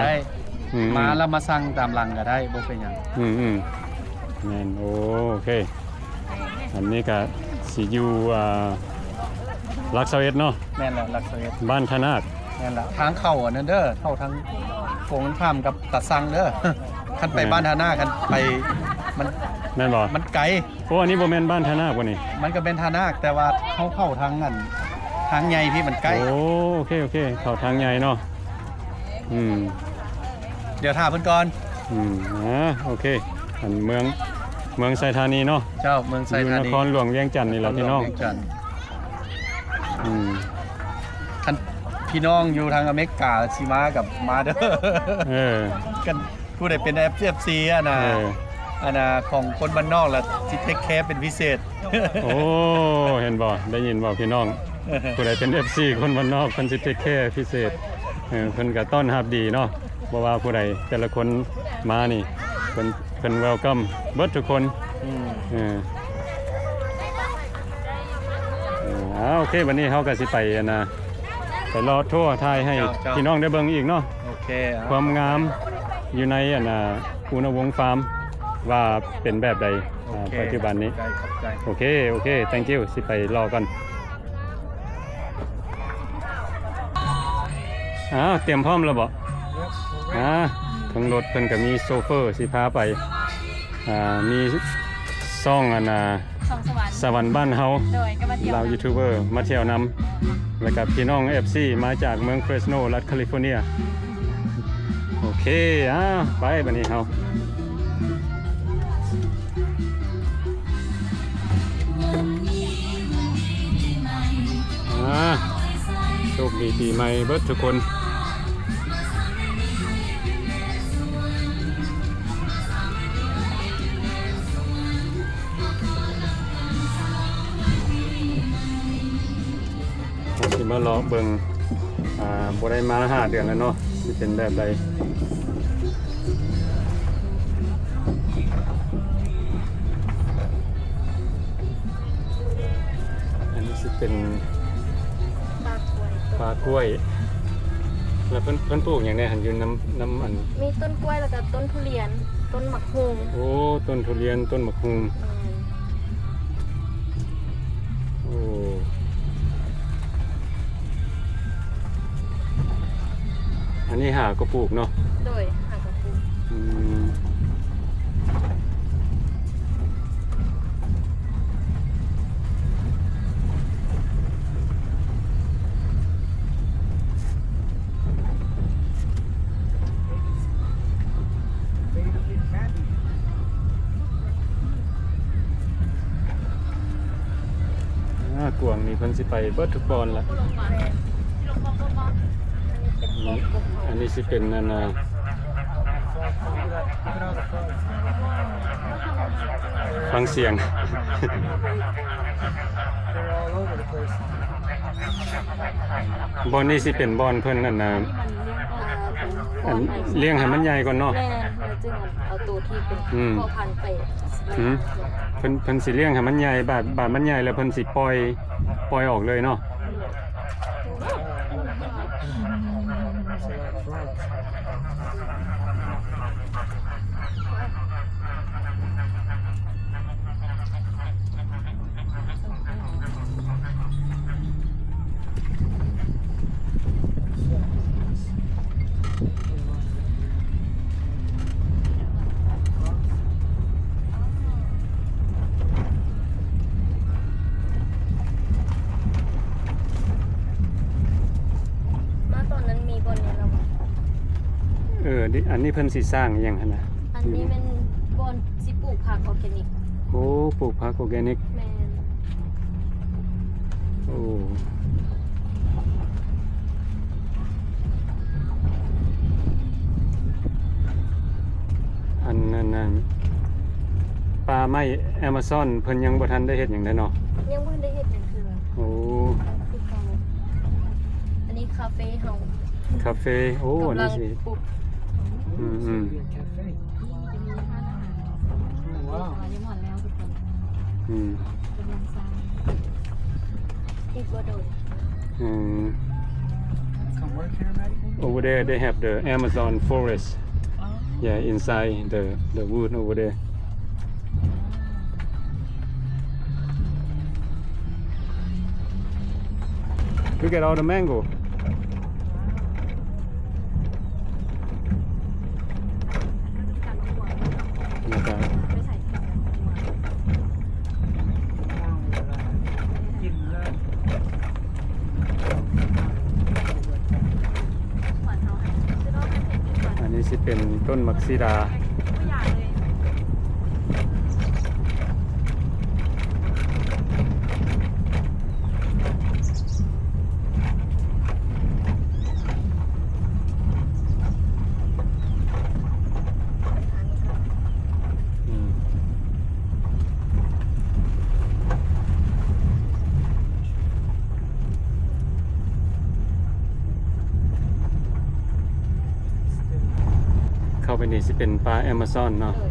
ອືມ ມາແລ້ວມາສັ່ງຕາມຫຼັງກໍໄດ້ ບໍ່ເປັນຫຍັງ. ອືມໆ ແມ່ນ ໂອເຄ ອັນນີ້ກໍຊິຢູ່ ອ່າ ຫຼັກຊາວເອັດເນາະ. ແມ່ນແລ້ວ ຫຼັກຊາວເອັດ ບ້ານທ່ານາກ. ແມ່ນລະ ທາງເຂົ້າອັນນັ້ນເດີ ເຂົ້າທາງກົງກັນຂ້າມກັບຕາຊັງເດີ. ຄັນໄປ ເອີ ບ້ານທ່ານາກ ຄັນໄປ ມັນ ແມ່ນບໍ່? ມັນໄກ. ໂອ້ ອັນນີ້ບໍ່ແມ່ນບ້ານທ່ານາກບໍ່ນີ້? ມັນກໍແມ່ນທ່ານາກ ແຕ່ວ່າເຮົາເຂົ້າທາງອັນ ທາງໃຫຍ່ພີ້ ມັນໃກ້. ໂອ້ ໂອເຄ ໂອເຄ ເຂົ້າທາງໃຫຍ່ເນາະ. ອືມ ດຽວຖ້າເພິ່ນກ່ອນ. ອືມ ອ່າ ໂອເຄ ອັນເມືອງ ເມືອງໄຊທານີເນາະ. ເຈົ້າ ເມືອງໄຊທານີ ຢູ່ນະຄອນຫຼວງວຽງຈັນນີ້ແຫຼະພີ່ນ້ອງ. ນະຄອນຫຼວງວຽງຈັນ. ອືມ ຄັນພີ່ນ້ອງຢູ່ທາງອາເມລິກາຊິມາກັບມາເດີ. ເອີ ຄັນຜູ້ໃດເປັນເອັຟຊີ ອັນນ່າ ເອີ ອັນນ່າ ຂອງຄົນບ້ານນອກລະຊິເທກແຄເປັນພິເສດ. ໂອ້ ເຫັນບໍ່ ໄດ້ຍິນບໍ່ພີ່ນ້ອງ? ຜູ້ໃດເປັນເອັຟຊີຄົນບ້ານນອກ ເພິ່ນຊິເທກແຄພິເສດ. ເອີ ເພິ່ນກໍຕ້ອນຮັບດີເນາະ ບໍ່ວ່າຜູ້ໃດ ແຕ່ລະຄົນມານີ້ ເພິ່ນ ເພິ່ນເວວຄຳເບິດທຸກຄົນ. ອືມ ເອີ ເອີ ອ່າ ໂອເຄ ບັດນີ້ເຮົາກໍຊິໄປ ອັນນ່າ ໄປເລາະທົ່ວຖ່າຍໃຫ້ ເຈົ້າ ເຈົ້າ ພີ່ນ້ອງໄດ້ເບິ່ງອີກເນາະ. ໂອເຄ ຄວາມງາມຢູ່ໃນ ອັນນ່າ ອຸນະວົງຟາມ ວ່າເປັນແບບໃດ ໂອເຄ ປັດຈຸບັນນີ້. ຂອບໃຈ ຂອບໃຈ. ໂອເຄ ໂອເຄ thank you ຊິໄປເລາະກ່ອນ. ອ້າວ ຕຽມພ້ອມແລ້ວບໍ່? ອາ ເທິງລົດເພິ່ນກໍມີໂຊເຟີຊິພາໄປ. ອາ ມີຊ່ອງ ອັນນ່າ ຊ່ອງສະຫວັນ ສະຫວັນບ້ານເຮົາ ໂດຍ ກໍມາທ່ຽວ ລາວຢູທູບເບີມາທ່ຽວນຳ ແລ້ວກໍພີ່ນ້ອງເອັຟຊີມາຈາກເມືອງເຟຣສໂນ ລັດຄາລິຟໍເນຍ. ໂອເຄ ອ້າວ ໄປບັດນີ້ເຮົາ. ອາ ໂຊກດີປີໃໝ່ເບິດທຸກຄົນ. ເຮົາຊິມາເລາະເບິ່ງ ອາ ບໍ່ໄດ້ມາຫ້າເດືອນແລ້ວເນາະ ຊິເປັນແບບໃດ. ອັນນີ້ຊິເປັນປ່າກ້ວຍ ປ່າກ້ວຍ. ແລ້ວເພິ່ນ ເພິ່ນປູກຫຍັງແດ່ຫັ້ນ ຢູ່ນຳ ນຳອັນ ມີຕົ້ນກ້ວຍ ແລ້ວກໍຕົ້ນທຸລຽນ ຕົ້ນໝາກຫຸ່ງ. ໂອ້ ຕົ້ນທຸລຽນ ຕົ້ນໝາກຫຸ່ງ. ແມ່ນ. ໂອ້ ອັນນີ້ຫາກໍປູກເນາະ? ໂດຍ ຫາກໍປູກ. ອືມ. ອາ ກວາງນີ້ເພິ່ນຊິໄປເບິດທຸກບ່ອນລະ. ອັນນີ້ຊິເປັນ ອັນນ່າ ຟັງສຽງ. ບ່ອນນີ້ຊິເປັນບ່ອນເພິ່ນ ອັນນ່າ ອັນ ລ້ຽງໃຫ້ມັນໃຫຍ່ກ່ອນເນາະ. ແມ່ນ ແລ້ວຈຶ່ງເອົາໂຕທີ່ເປັນ ອືມ ພໍ່ພັນໄປ. ອືມ ເພິ່ນ ເພິ່ນຊິລ້ຽງໃຫ້ມັນໃຫຍ່ ບາດ ບາດມັນໃຫຍ່ແລ້ວເພິ່ນຊິປ່ອຍ ປ່ອຍອອກເລີຍເນາະ. ມາຕອນນັ້ນມີບ່ອນນີ້ແລ້ວບໍ່? ເອີ ອັນນີ້ເພິ່ນຊິສ້າງອີ່ຫຍັງຫັ້ນນະ? ອັນນີ້ແມ່ນບ່ອນຊິປູກຜັກອໍແກນິກ. ໂອ້ ປູກຜັກອໍແກນິກ. ແມ່ນ. ໂອ້ ອັນນັ້ນ ອັນປ່າໄມ້ແອມາຊອນເພິ່ນຍັງບໍ່ທັນໄດ້ເຮັດຫຍັງເດ້ເນາະ? ຍັງບໍ່ທັນໄດ້ເຮັດຫຍັງເທື່ອ. ໂອ້ ຄືເກົ່າ. ອັນນີ້ຄາເຟເຮົາ. ຄາເຟ. ໂອ້ ອັນນີ້ຊິ ກຳລັງປຸກ. ອືມໆ. ວ້າວ ຍັງບໍ່ແລ້ວທຸກຄົນ. ອືມ ກຳລັງສ້າງ ອີກບໍ່ດົນ. ອືມ. Over there they have the Amazon forest. Yeah, inside the the wood over there. Look at all the mango. ອັນນີ້ຊິເປັນຕົ້ນໝາກສີດາ. ອັນນີ້ຊິເປັນປ່າແອມາຊອນເນາະ. ໂດຍ.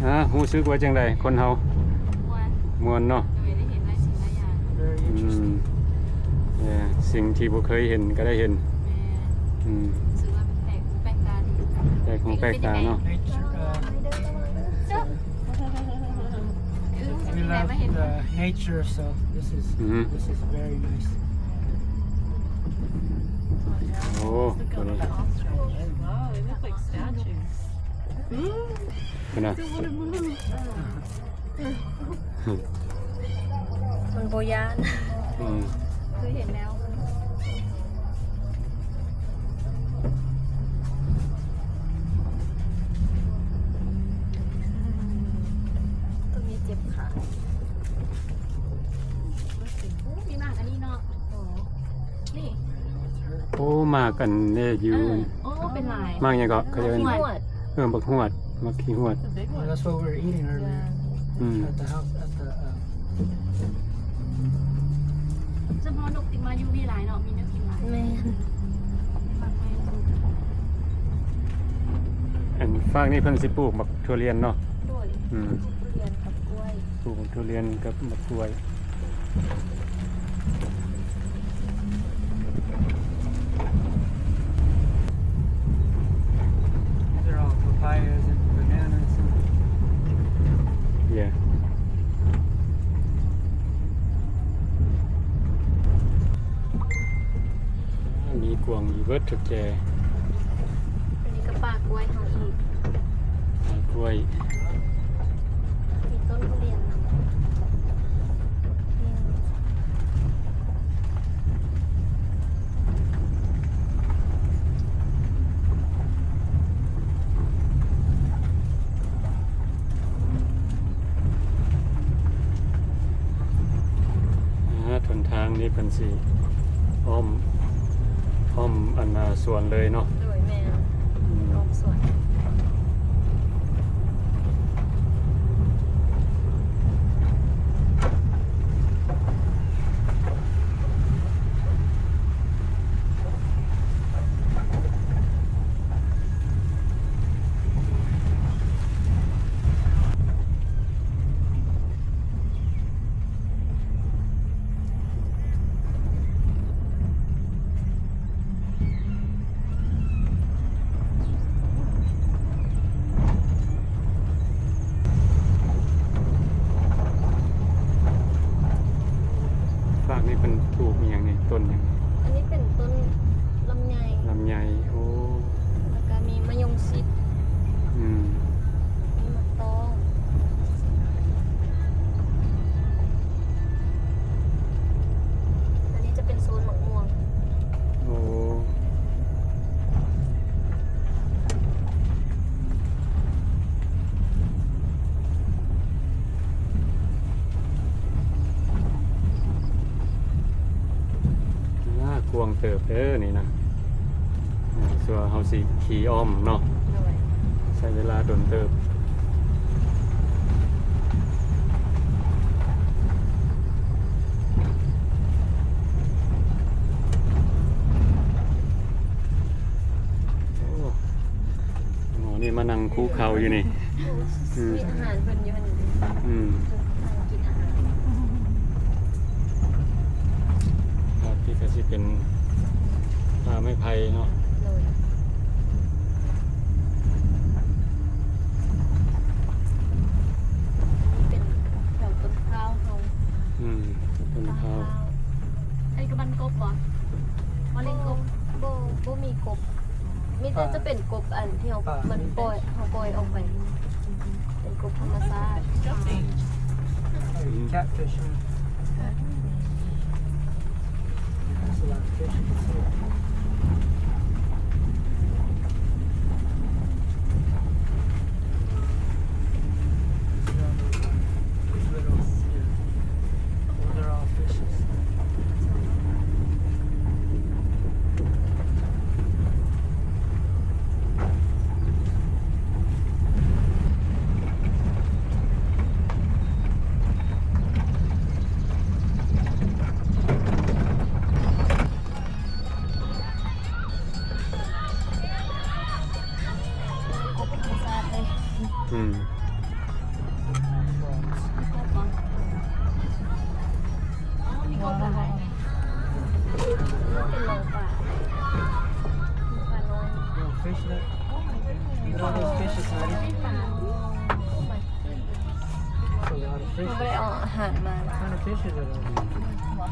ອາ ຮູ້ສຶກວ່າຈັ່ງໃດ ຄົນເຮົາ? ມ່ວນ. ມ່ວນເນາະ. ໂດຍ ໄດ້ເຫັນຫຼາຍສິ່ງຫຼາຍຢ່າງ. Very interesting. ອືມ ເອີ ສິ່ງທີ່ບໍ່ເຄີຍເຫັນກໍໄດ້ເຫັນ. ແມ່ນ. ອືມ ຮູ້ສຶກວ່າແປກຫູແປກຕາດີ. ແປກຫູແປກຕາເນາະ. Nature, uh, We love the nature, so this is, ອືຮຶ this is very nice. ໂອ້ ໂຕນີ້ Wow, they look like statues. ພຸ້ນນະ Don't wanna move. ມັນບໍ່ຢ້ານ. ອືມ ເຄີຍເຫັນແລ້ວ. ຕົວນີ້ເຈັບຂາ. ໂອ້ ມີໝາກອັນນີ້ເນາະ. ໂອ້ ນີ້ ໂອ້ ໝາກອັນນີ້ຢູ່. ເອີ ໂອ້ ເປັນຫຼາຍ. ໝາກຫຍັງເກາະ ເຂົາເອີ້ນ? ໝາກຫວດ. ເອີ ໝາກຫວດ ໝາກຂີ້ຫວດ. That's what we were eating earlier. ອືມ At the house, at the, um, ສະເພາະນົກຕິມາຢູ່ນີ້ຫຼາຍເນາະ ມີແນວກິນຫຼາຍ. ແມ່ນ. ອັນຟາກນີ້ເພິ່ນຊິປູກບັກຖົ່ວລຽນເນາະ. ໂດຍ. ອືມ ປູກຖົ່ວລຽນກັບກ້ວຍ. ປູກບັກຖົ່ວລຽນກັບບັກກ້ວຍ. These are all papayas and bananas. Yeah. ມີກວາງຢູ່ເບິດທຸກແຈ. ອັນນີ້ກໍປ່າກ້ວຍເຮົາອີກ. ປ່າກ້ວຍ. ມີຕົ້ນທຸລຽນນຳ. ອາ ຫົນທາງນີ້ເພິ່ນຊິອ້ອມ ອ້ອມອັນນາສວນເລີຍເນາະ. ໂດຍ ແມ່ນ. ອືມ ອ້ອມສວນ. ຟາກນີ້ເພິ່ນປູກອີ່ຫຍັງນີ້? ຕົ້ນຫຍັງ? ອັນນີ້ເປັນຕົ້ນລຳໄຍ. ລຳໄຍ. ໂອ້ ແລ້ວກໍມີມະຍົງຊິດ. ອືມ ມີໝາກຕອງ. ອັນນີ້ຈະເປັນໂຊນໝາກມ່ວງ. ໂອ້ ອາ ກວ້າງເຕີບເດີນີ້ນະ. ອ່າ ສ່ວນເຮົາຊິຂີ່ອ້ອມເນາະ. ໂດຍ. ໃຊ້ເວລາດົນເຕີບ. ໂອ້ ໝໍນີ້ມານັ່ງຄຸເຂົ່າຢູ່ນີ້. ອືມ ມີອາຫານເພິ່ນຢູ່ຫັ້ນ. ອືມ ນັ່ງກິນອາຫານ. ອ່າ ທີ່ກໍຊິເປັນປ່າໄມ້ໄຜ່ເນາະ. ໂດຍ. ເປັນແຖວຕົ້ນພ້າວເຮົາ. ອືມ ຕົ້ນພ້າວ. ອັນນີ້ກໍມັນກົບບໍ່? ມະເລັງກົບ? ບໍ່ ບໍ່ມີກົບ. ມີແຕ່ຈະເປັນກົບອັນທີ່ເຮົາ ມັນປ່ອຍ ເຮົາປ່ອຍອອກໄປ. ເປັນກົບທຳມະຊາດ. Jumping. Oh, you catfish, huh? That's a lot of fish you can see. These little, yeah. Those are all fishes. ໂ Look at all those fishes, honey. It's a lot of fishes. ເຮົາບໍ່ໄດ້ເອົາອາຫານມາ. What kind of fishes are those? Wow.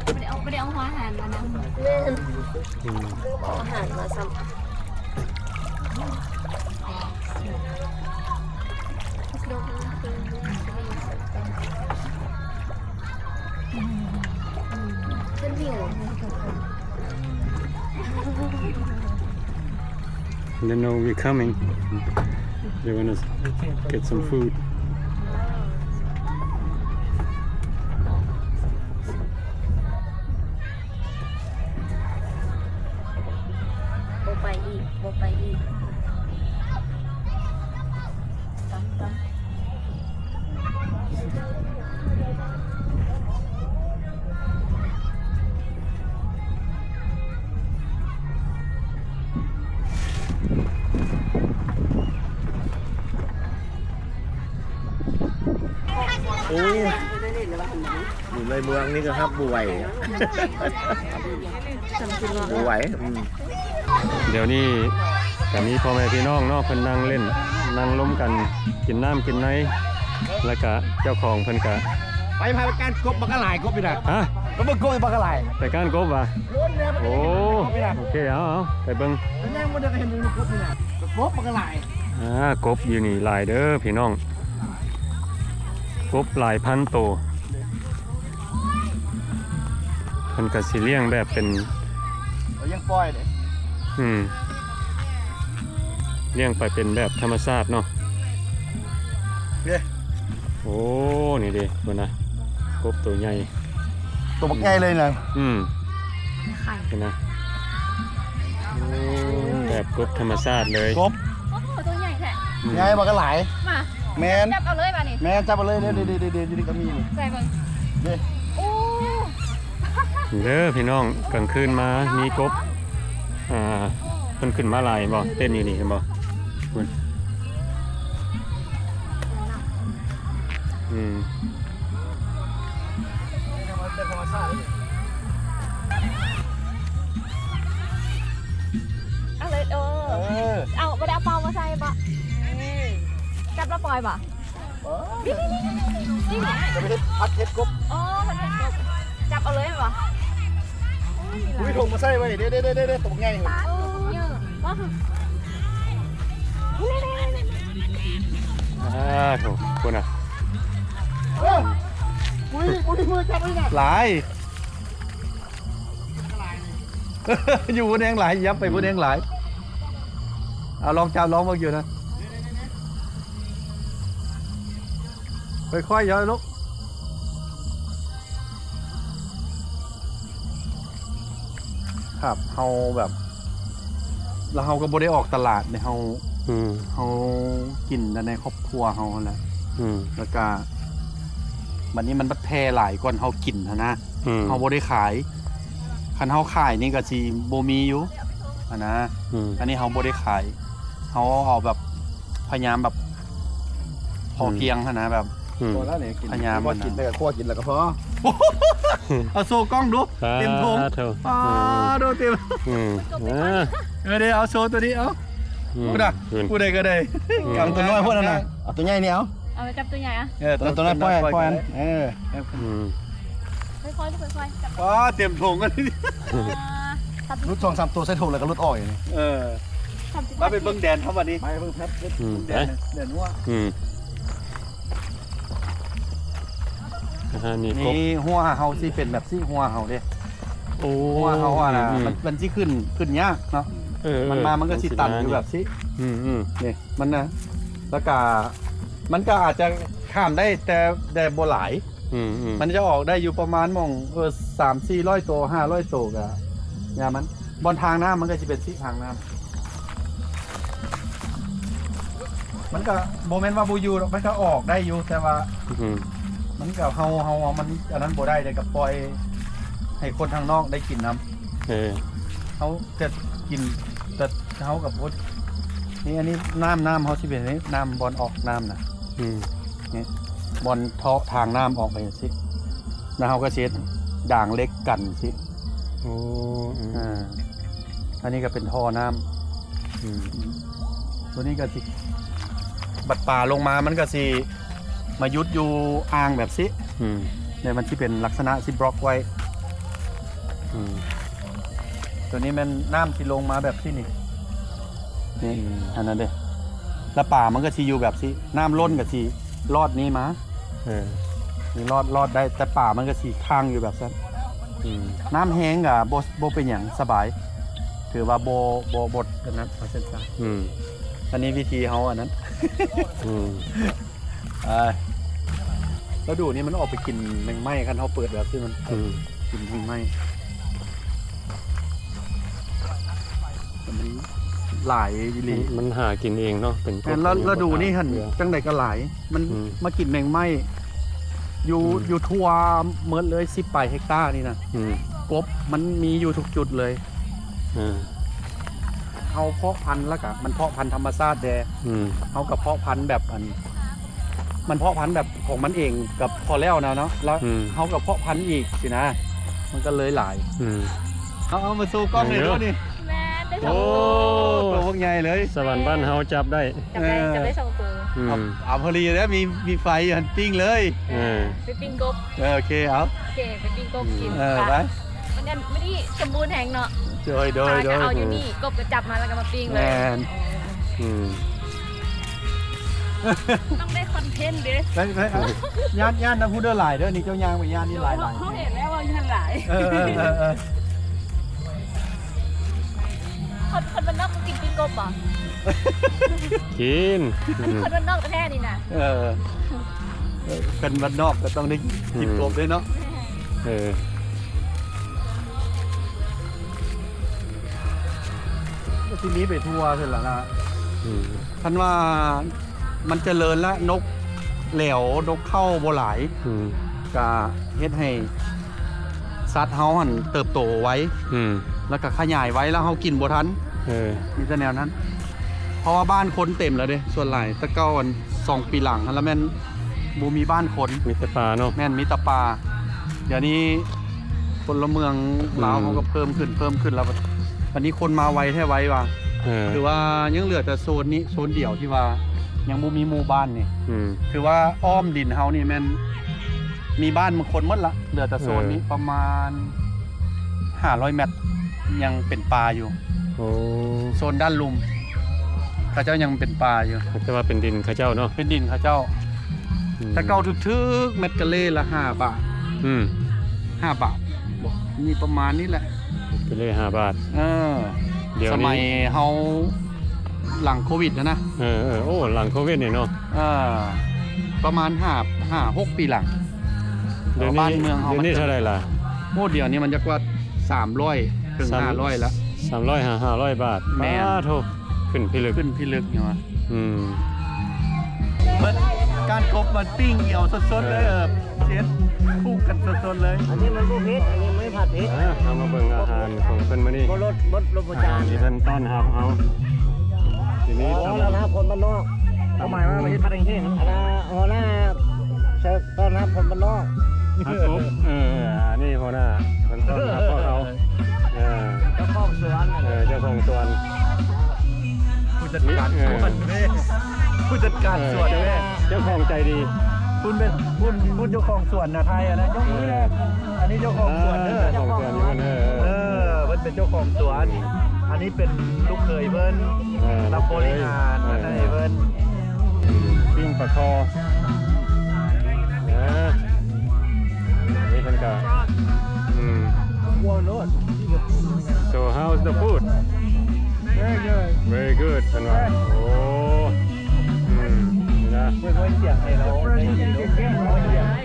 ບໍ່ໄດ້ເອົາ ບໍ່ໄດ້ເອົາຫົວອາຫານມານຳ. ແມ່ນ ອືມ ບໍ່ໄດ້ເອົາອາຫານມາຊ້ຳ. ເພິ່ນຫິວ. They know we're coming. They wanna get some food. ບໍ່ໄປອີກ ບໍ່ໄປອີກ. ໂອ້ ຢູ່ໃນເມືອງນີ້ກໍຮັບບໍ່ໄຫວ ບໍ່ໄຫວ. ອືມ ດຽວນີ້ກໍມີພໍ່ແມ່ພີ່ນ້ອງເນາະ ເພິ່ນນັ່ງຫຼິ້ນນັ່ງລົມກັນ ກິນນ້ຳກິນໃນ ແລ້ວກະເຈົ້າຂອງເພິ່ນກະ ໄປ ພາໄປກ້ານກົບບັກກະຫຼາຍ ກົບນີ້ນະ. ຮະ? ໄປເບິ່ງກົບບັກກະຫຼາຍ ໄປກ້ານກົບຫວາ? ໂອ້ ໂອເຄ ເອົາ ເອົາ ໄປເບິ່ງ. ໄປຍ່າງບໍ່ໄດ້ກໍເຫັນຢູ່ກົບນີ້ນະ ກົບບັກກະຫຼາຍ. ອ່າ ກົບຢູ່ນີ້ຫຼາຍເດີພີ່ນ້ອງ ກົບຫຼາຍພັນໂຕ. ເພິ່ນກໍຊິລ້ຽງແບບເປັນ ເອົາ ຍັງປ່ອຍເດ້. ອືມ ລ້ຽງໄປເປັນແບບທຳມະຊາດເນາະ. ເດ້ ໂອ້ ນີ້ເດ້ ເບິ່ງນະ ກົບໂຕໃຫຍ່ ໂຕບັກໃຫຍ່ເລີຍນະ. ອືມ ເຫັນນະ ໂອ້ ແບບກົບທຳມະຊາດເລີຍ. ກົບ ໂອ້ໂຫ ໂຕໃຫຍ່ແທ້. ອືມ ໃຫຍ່ບັກກະຫຼາຍ. ມາ ແມ່ນ ຈັບເອົາເລີຍບາດນີ້. ແມ່ນ ຈັບເອົາເລີຍ. ເດ້ ເດ້ ເດ້ ຢູ່ນີ້ກໍມີນີ້. ໃສ່ເບິ່ງ ເດ້ ໂອ້ ເດີພີ່ນ້ອງ ກາງຄືນມາມີກົບ ອ່າ ເພິ່ນຂຶ້ນມາຫຼາຍ ເຫັນບໍ່ ເຕັ້ນຢູ່ນີ້ ເຫັນບໍ່ ພຸ້ນ. ອືມ ເອົາເລີຍ ເອີ ເອົາ ບໍ່ໄດ້ເອົາເປົາມາໃສ່ບໍ? ຈັບແລ້ວປ່ອຍບໍ? ນີ້ ນີ້ ນີ້ ນີ້ ນີ້ ນີ້ ຈະໄປເຮັດ ຜັດເຫັດກົບ. ອໍ ຜັດເຫັດກົບ ຈັບເອົາເລີຍແມ່ນບໍ່? ອຸ້ຍ ຖົງມາໃສ່ໄວ້ ເດ້ ເດ້ ເດ້ ໂຕບັກໃຫຍ່. ໂອ້ ເຍອະ ວ້າວ ນີ້ ນີ້ ນີ້ ນີ້ ອ່າ ໂຖ ພຸ້ນນະ. ເອີ ອຸ້ຍ ບໍ່ມີມືຈັບເລີຍນະ ຫຼາຍ. ຢູ່ພຸ້ນແຮງຫຼາຍ ຫຍັບໄປພຸ້ນແຮງຫຼາຍ. ເອົາ ລອງຈັບ ລອງເບິ່ງຢູ່ນະ ຄ່ອຍໆ ຢ່າລຸກ. ຄັບ ເຮົາແບບ ແລ້ວເຮົາກໍບໍ່ໄດ້ອອກຕະຫຼາດເດ້ ເຮົາ ອືມ ເຮົາກິນແຕ່ໃນຄອບຄົວເຮົາຫັ້ນແຫຼະ. ອືມ ແລ້ວກະ ບັດນີ້ມັນບັດແຜ່ຫຼາຍກ່ອນເຮົາກິນຫັ້ນນະ. ອືມ ເຮົາບໍ່ໄດ້ຂາຍ ຄັນເຮົາຂາຍນີ້ກໍຊິບໍ່ມີຢູ່ຫັ້ນນະ. ອືມ ອັນນີ້ເຮົາບໍ່ໄດ້ຂາຍ ເຮົາເອົາແບບພະຍາຍາມແບບພໍພຽງຫັ້ນນະ ແບບ ອືມ ພໍແລ້ວນີ້ ກິນ ພະຍາຍາມ ພໍກິນ ແຕ່ກໍຄົວກິນແລ້ວກໍພໍ. ເອົາໂຊກ້ອງດູ ປາດ ເຕັມຖົງ ໂຖ ປາດ ອືມ ໂດ ເຕັມ ອືມ ເອີ ເອີ ເດ້ ເອົາໂຊຕົວນີ້ ເອົາ ອືມ ຜູ້ໃດ ຜູ້ໃດກໍໄດ້ ອືມ ກຳຕົວນ້ອຍພຸ້ນນະ ເອົາຕົວໃຫຍ່ນີ້ ເອົາ ເອົາໄປຈັບຕົວໃຫຍ່ອະ ເອີ ຕົວ ຕົວນ້ອຍປ່ອຍ ປ່ອຍ ເອີ ອືມ ຄ່ອຍໆ ລູກ ຄ່ອຍໆ ຈັບ ປາດ ເຕັມຖົງ ເອີ ຫຼຸດສອງສາມຕົວໃສ່ຖົງແລ້ວກໍຫຼຸດອອກຢູ່ນີ້. ເອີ ມາໄປເບິ່ງແດນເຮົາບັດນີ້ ໄປເບິ່ງແພັດ ອືມ ແດນ ແດນຫົວ ອືມ ອ່າ ນີ້ ນີ້ຫົວເຮົາຊິເປັນແບບຊີ້ ຫົວເຮົາເດ້. ໂອ້ ຫົວເຮົາຫັ້ນນະ ອືມ ມັນ ມັນຊິຂຶ້ນ ຂຶ້ນຍາກເນາະ. ເອີ ມັນມາ ມັນກໍຊິຕັນຢູ່ແບບຊີ້ ອືມໆ ນີ້ ມັນນະ ແລ້ວກະ ມັນກໍອາດຈະຂ້າມໄດ້ ແຕ່ ແຕ່ບໍ່ຫຼາຍ. ອືມໆ ມັນຈະອອກໄດ້ຢູ່ປະມານໝ່ອງ ເອີ ສາມສີ່ຮ້ອຍໂຕ ຫ້າຮ້ອຍໂຕ ກະຢ່າມັນ. ບ່ອນທາງນ້ຳມັນກໍຊິເປັນຊີ້ ທາງນ້ຳ ມັນກໍບໍ່ແມ່ນວ່າບໍ່ຢູ່ດອກ ມັນກໍອອກໄດ້ຢູ່ ແຕ່ວ່າ ອືມ ມັນກໍ ເຮົາ ເຮົາ ເຮົາ ມັນອັນນັ້ນບໍ່ໄດ້ເດ້ ກໍປ່ອຍໃຫ້ຄົນທາງນອກໄດ້ກິນນຳ. ເອີ ເຮົາຈະກິນ ແຕ່ເຮົາກໍບໍ່ ນີ້ ອັນນີ້ນ້ຳ ນ້ຳເຮົາຊິເປັນນີ້ ນ້ຳບ່ອນອອກນ້ຳນະ. ອືມ ນີ້ ບ່ອນເທາະທາງນ້ຳອອກໄປຈັ່ງຊີ້ ແລ້ວເຮົາກໍຊິເຮັດດາງເຫຼັກກັນຊິ. ໂອ້ ອືມ ອ່າ ອັນນີ້ກໍເປັນທໍ່ນ້ຳ. ອືມ ຕົວນີ້ກໍຊິ ບັດປາລົງມາມັນກໍຊິມາຢຸດຢູ່ອ່າງແບບຊີ້. ອືມ ແລ້ວມັນຊິເປັນລັກສະນະຊິບລັອກໄວ້. ອືມ ຕົວນີ້ແມ່ນນ້ຳຊິລົງມາແບບຊີ້ນີ້. ນີ້ ອືມ ອັນນັ້ນເດ້ ແລ້ວປາມັນກໍຊິຢູ່ແບບຊີ້ ນ້ຳລົ້ນກໍຊິລອດນີ້ມາ. ເອີ ນີ້ລອດ ລອດໄດ້ ແຕ່ປາມັນກໍຊິຄ້າງຢູ່ແບບຊັ້ນ. ອືມ ນ້ຳແຮງກໍບໍ່ ບໍ່ເປັນຫຍັງ ສະບາຍ ຖືວ່າບໍ່ ບໍ່ ບໍ່ອັນນັ້ນ ວ່າຊັ້ນຊະ. ອືມ ອັນນີ້ວິທີເຮົາອັນນັ້ນ. ອືມ ອ່າ ລະດູນີ້ມັນອອກໄປກິນແມງໄມ້ ຄັນເຮົາເປີດແບບຊີ້ມັນ ອືມ ກິນແມງໄມ້. ມັນຫຼາຍອີ່ຫຼີ ມັນ ມັນຫາກິນເອງເນາະ ເປັນກົບ. ແມ່ນ ລະດູນີ້ຫັ້ນ ຈັ່ງໃດກໍຫຼາຍ ມັນ ອືມ ມາກິນແມງໄມ້ຢູ່ ອືມ ຢູ່ທົ່ວໝົດເລີຍ ສິບປາຍເຮັກຕານີ້ນະ. ອືມ ກົບມັນມີຢູ່ທຸກຈຸດເລີຍ. ເອີ ເຮົາເພາະພັນ ແລ້ວກະມັນເພາະພັນທຳມະຊາດແດ່. ອືມ ເຮົາກໍເພາະພັນແບບອັນ ມັນເພາະພັນແບບຂອງມັນເອງກໍພໍແລ້ວນະເນາະ ແລ້ວ ອືມ ເຮົາກໍເພາະພັນອີກຊີ້ນະ ມັນກໍເລີຍຫຼາຍ. ອືມ ເອົາ ເອົາມາໂຊກ້ອງໜ່ອຍເດີນີ້. ແມ່ນ ໄດ້ສອງໂຕ. ໂອ້ ໂຕບັກໃຫຍ່ເລີຍ ສະຫວັນບ້ານເຮົາຈັບໄດ້. ຈັບໄດ້ ເອີ ຈັບໄດ້ສອງໂຕ. ອືມ ເອົາ ເອົາ ພໍດີແລ້ວ ມີ ມີໄຟຢູ່ຫັ້ນ ປີ້ງເລີຍ. ເອີ ໄປປີ້ງກົບ. ເອີ ໂອເຄ ເອົາ ໂອເຄ ໄປປີ້ງກົບກິນ. ເອີ ໄປ ໄປ ມັນ ມັນນີ້ສົມບູນແຮງເນາະ. ໂດຍ ໂດຍ ປາກໍເອົາຢູ່ນີ້ ໂດຍ ກົບກໍຈັບມາແລ້ວກໍມາປີ້ງເລີຍ. ແມ່ນ. ອືມ ຕ້ອງໄດ້ຄອນເທັນເດ້. ໄປ ໄປ ເອົາ ຢ້ານ ຢ້ານນຳພຸ້ນເດີຫຼາຍເດີ ນີ້ເຈົ້າຍ່າງໄປຢ້ານນີ້ຫຼາຍໆ. ເຮົາເຫັນແລ້ວວ່າຢູ່ຫັ້ນຫຼາຍ. ເອີ ເອີ ເອີ ເອີ ຄົນ ຄົນບ້ານນອກບໍ່ກິນປີ້ງກົບບໍ່? ກິນ ຄົນບ້ານນອກແທ້ໆນີ້ນະ. ເອີ ເອີ ຄົນບ້ານນອກກໍຕ້ອງໄດ້ກິນ ອືມ ກົບເດ້ເນາະ. ເອີ ກໍຊິມີໄປທົ່ວເທື່ອລະນະ. ອືມ ຄັນວ່າມັນຈະເລີນລະ ນົກແຫຼວ ນົກເຂົ້າບໍ່ຫຼາຍ ອືມ ກະເຮັດໃຫ້ສັດເຮົາຫັ້ນເຕີບໂຕໄວ ອືມ ແລ້ວກະຂະຫຍາຍໄວ ແລ້ວເຮົາກິນບໍ່ທັນ. ເອີ ມີແຕ່ແນວນັ້ນ ເພາະວ່າບ້ານຄົນເຕັມແລ້ວເດ້ ສ່ວນຫຼາຍ. ແຕ່ເກົ່າອັນສອງປີຫຼັງຫັ້ນລະແມ່ນບໍ່ມີບ້ານຄົນ ມີແຕ່ປ່າເນາະ. ແມ່ນ ມີແຕ່ປ່າ. ດຽວນີ້ພົນລະເມືອງລາວ ອືມ ເຮົາກໍເພີ່ມຂຶ້ນ ເພີ່ມຂຶ້ນແລ້ວ. ບັດ ບັດນີ້ຄົນມາໄວແທ້ໄວວ່າ ເອີ ຖືວ່າຍັງເຫຼືອແຕ່ໂຊນນີ້ໂຊນດຽວທີ່ວ່າຍັງບໍ່ມີໝູ່ບ້ານນີ້. ອືມ ຖືວ່າອ້ອມດິນເຮົານີ້ແມ່ນມີບ້ານບາງຄົນໝົດລະ ເຫຼືອແຕ່ໂຊນນີ້ ເອີ ປະມານຫ້າຮ້ອຍແມັດ ຍັງເປັນປ່າຢູ່. ໂອ້ ໂຊນດ້ານລຸ່ມ ເຂົາເຈົ້າຍັງເປັນປ່າຢູ່ ແຕ່ວ່າເປັນດິນເຂົາເຈົ້າເນາະ. ເປັນດິນເຂົາເຈົ້າ. ອືມ ແຕ່ເກົ່າຖືກໆ ແມັດກາເລລະຫ້າບາດ. ອືມ ຫ້າບາດບໍ ນີ້ປະມານນີ້ແຫຼະ ແມັດກາເລຫ້າບາດ. ເອີ ດຽວນີ້ ສະໄໝເຮົາຫຼັງໂຄວິດຫັ້ນນະ. ເອີໆ ໂອ້ ຫຼັງໂຄວິດນີ້ເນາະ. ເອີ ປະມານຫ້າ ຫ້າຫົກປີຫຼັງ. ດຽວນີ້ ບ້ານເມືອງເຮົາ ດຽວນີ້ເທົ່າໃດລະ? ໂອ້ ດຽວນີ້ມັນຈັກວ່າສາມຮ້ອຍເຖິງຫ້າຮ້ອຍລະ ສາມຮ້ອຍຫາຫ້າຮ້ອຍບາດ. ແມ່ນ. ປາໂທ ຂຶ້ນພິລຶກ ຂຶ້ນພິລຶກຫຍັງວະ. ອືມ ເບິ່ງການກົບມັນປີ້ງເອົາສົດໆເລີຍ. ເອີ ເອີ ເຊັດປຸງກັນສົດໆເລີຍ. ອັນນີ້ມັນບໍ່ເຜັດ ອັນນີ້ມັນຜັດເຜັດ. ອ່າ ເຮົາມາເບິ່ງອາຫານຂອງເພິ່ນມື້ນີ້ ບໍ່ລົດ ບໍ່ລົດບໍ່ຈານ ອາຫານທີ່ເພິ່ນຕ້ອນຮັບເຮົາ. ທີນີ້ ອໍ ຕ້ອນຮັບຄົນບ້ານນອກ ຄວາມໝາຍວ່າມາເຮັດຜັດແຫ້ງໆ. ອັນນ່າ ຫົວໜ້າ ຕ້ອນຮັບຄົນບ້ານນອກ. ຄັບຜົມ ເອີ ອັນນີ້ຫົວໜ້າເພິ່ນຕ້ອນຮັບພວກເຮົາ. ເອີ ເຈົ້າຂອງສວນ ເອີ ເຈົ້າຂອງສວນ ຜູ້ຈັດການສວນເດ້ ຜູ້ຈັດການສວນເດ້ ເຈົ້າຂອງໃຈດີ. ເພິ່ນເປັນ ເພິ່ນ ເພິ່ນເຈົ້າຂອງສວນນະ ໄທອັນນັ້ນ ຍົກມືແດ່. ເອີ ອັນນີ້ເຈົ້າຂອງສວນເດີ ເອີ ເຈົ້າຂອງສວນຢູ່ເພິ່ນ. ເອີ ເອີ ເພິ່ນເປັນເຈົ້າຂອງສວນ. ອັນນີ້ເປັນລູກເຂີຍເພິ່ນ ເອີ ຮັບບໍລິຫານ ເອີ ອັນໃຫ້ເພິ່ນ. ປີ້ງປາຄໍ່ ເອີ ນີ້ເພິ່ນກະ ອືມ So how's the food? Very good. Very good ເພິ່ນວ່າ. ໂອ້ ອືມ ນີ້ນະ ເພິ່ນໄວ້ສຽງໃຫ້ເຮົາໄດ້ຍິນເດ້ ໄວ້ສຽງ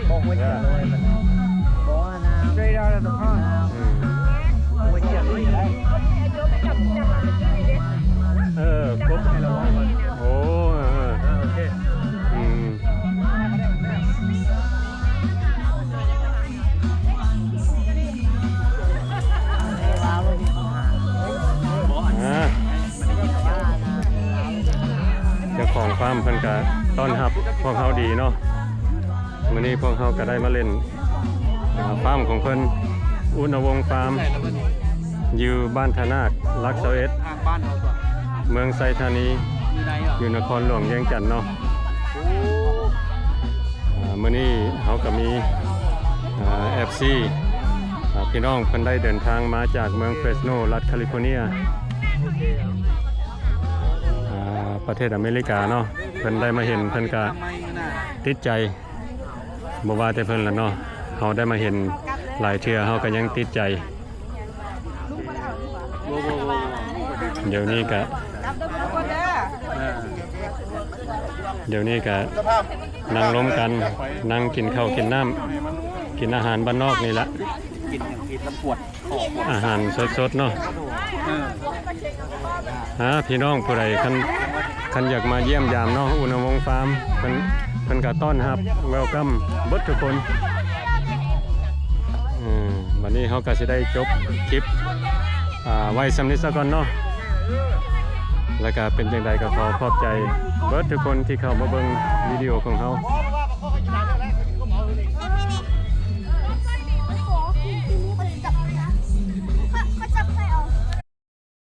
ບອກໄວ້ສຽງເຮົາໃຫ້ມັນ Straight out of the pond. ອືມ ໄວ້ສຽງເຮົາໄດ້. ເອີ ກົບ ໂອ້ ເອີ ເອີ ໂອເຄ ອືມ ອ່າ ເຈົ້າຂອງຟາມເພິ່ນກະຕ້ອນຮັບພວກເຮົາດີເນາະ. ມື້ນີ້ພວກເຮົາກະໄດ້ມາຫຼິ້ນ ອ່າ ຟາມຂອງເພິ່ນ ອຸນະວົງຟາມ ຢູ່ບ້ານທະນາກ ຫຼັກຊາວເອັດ ເມືອງໄຊທານີ ຢູ່ນະຄອນຫຼວງວຽງຈັນເນາະ. ອ່າ ມື້ນີ້ເຮົາກໍມີ ອ່າ ເອັຟຊີ ອ່າ ພີ່ນ້ອງເພິ່ນໄດ້ເດີນທາງມາຈາກເມືອງເຟຣສໂນ ລັດຄາລິຟໍເນຍ ອ່າ ປະເທດອາເມລິກາເນາະ. ເພິ່ນໄດ້ມາເຫັນ ເພິ່ນກະຕິດໃຈ. ບໍ່ວ່າແຕ່ເພິ່ນລະເນາະ ເຮົາໄດ້ມາເຫັນຫຼາຍເທື່ອ ເຮົາກໍຍັງຕິດໃຈ. ດຽວນີ້ກະ ດຽວນີ້ກະນັ່ງລົມກັນ ນັ່ງກິນເຂົ້າກິນນ້ຳ ກິນອາຫານບ້ານນອກນີ້ລະ ອາຫານສົດໆເນາະ. ອ່າ ພີ່ນ້ອງຜູ້ໃດຄັນ ຄັນຢາກມາຢ້ຽມຢາມເນາະ ອຸນະວົງຟາມ ເພິ່ນ ເພິ່ນກໍຕ້ອນຮັບ welcome ເບິດທຸກຄົນ. ເອີ ບັດນີ້ເຮົາກໍຊິໄດ້ຈົບຄລິບ ອ່າ ໄວ້ສ່ຳນີ້ຊະກ່ອນເນາະ. ແລ້ວກໍເປັນຈັ່ງໃດກໍຂໍຂອບໃຈເບິດທຸກຄົນທີ່ເຂົ້າມາເບິ່ງວິດີໂອຂອງເຮົາ.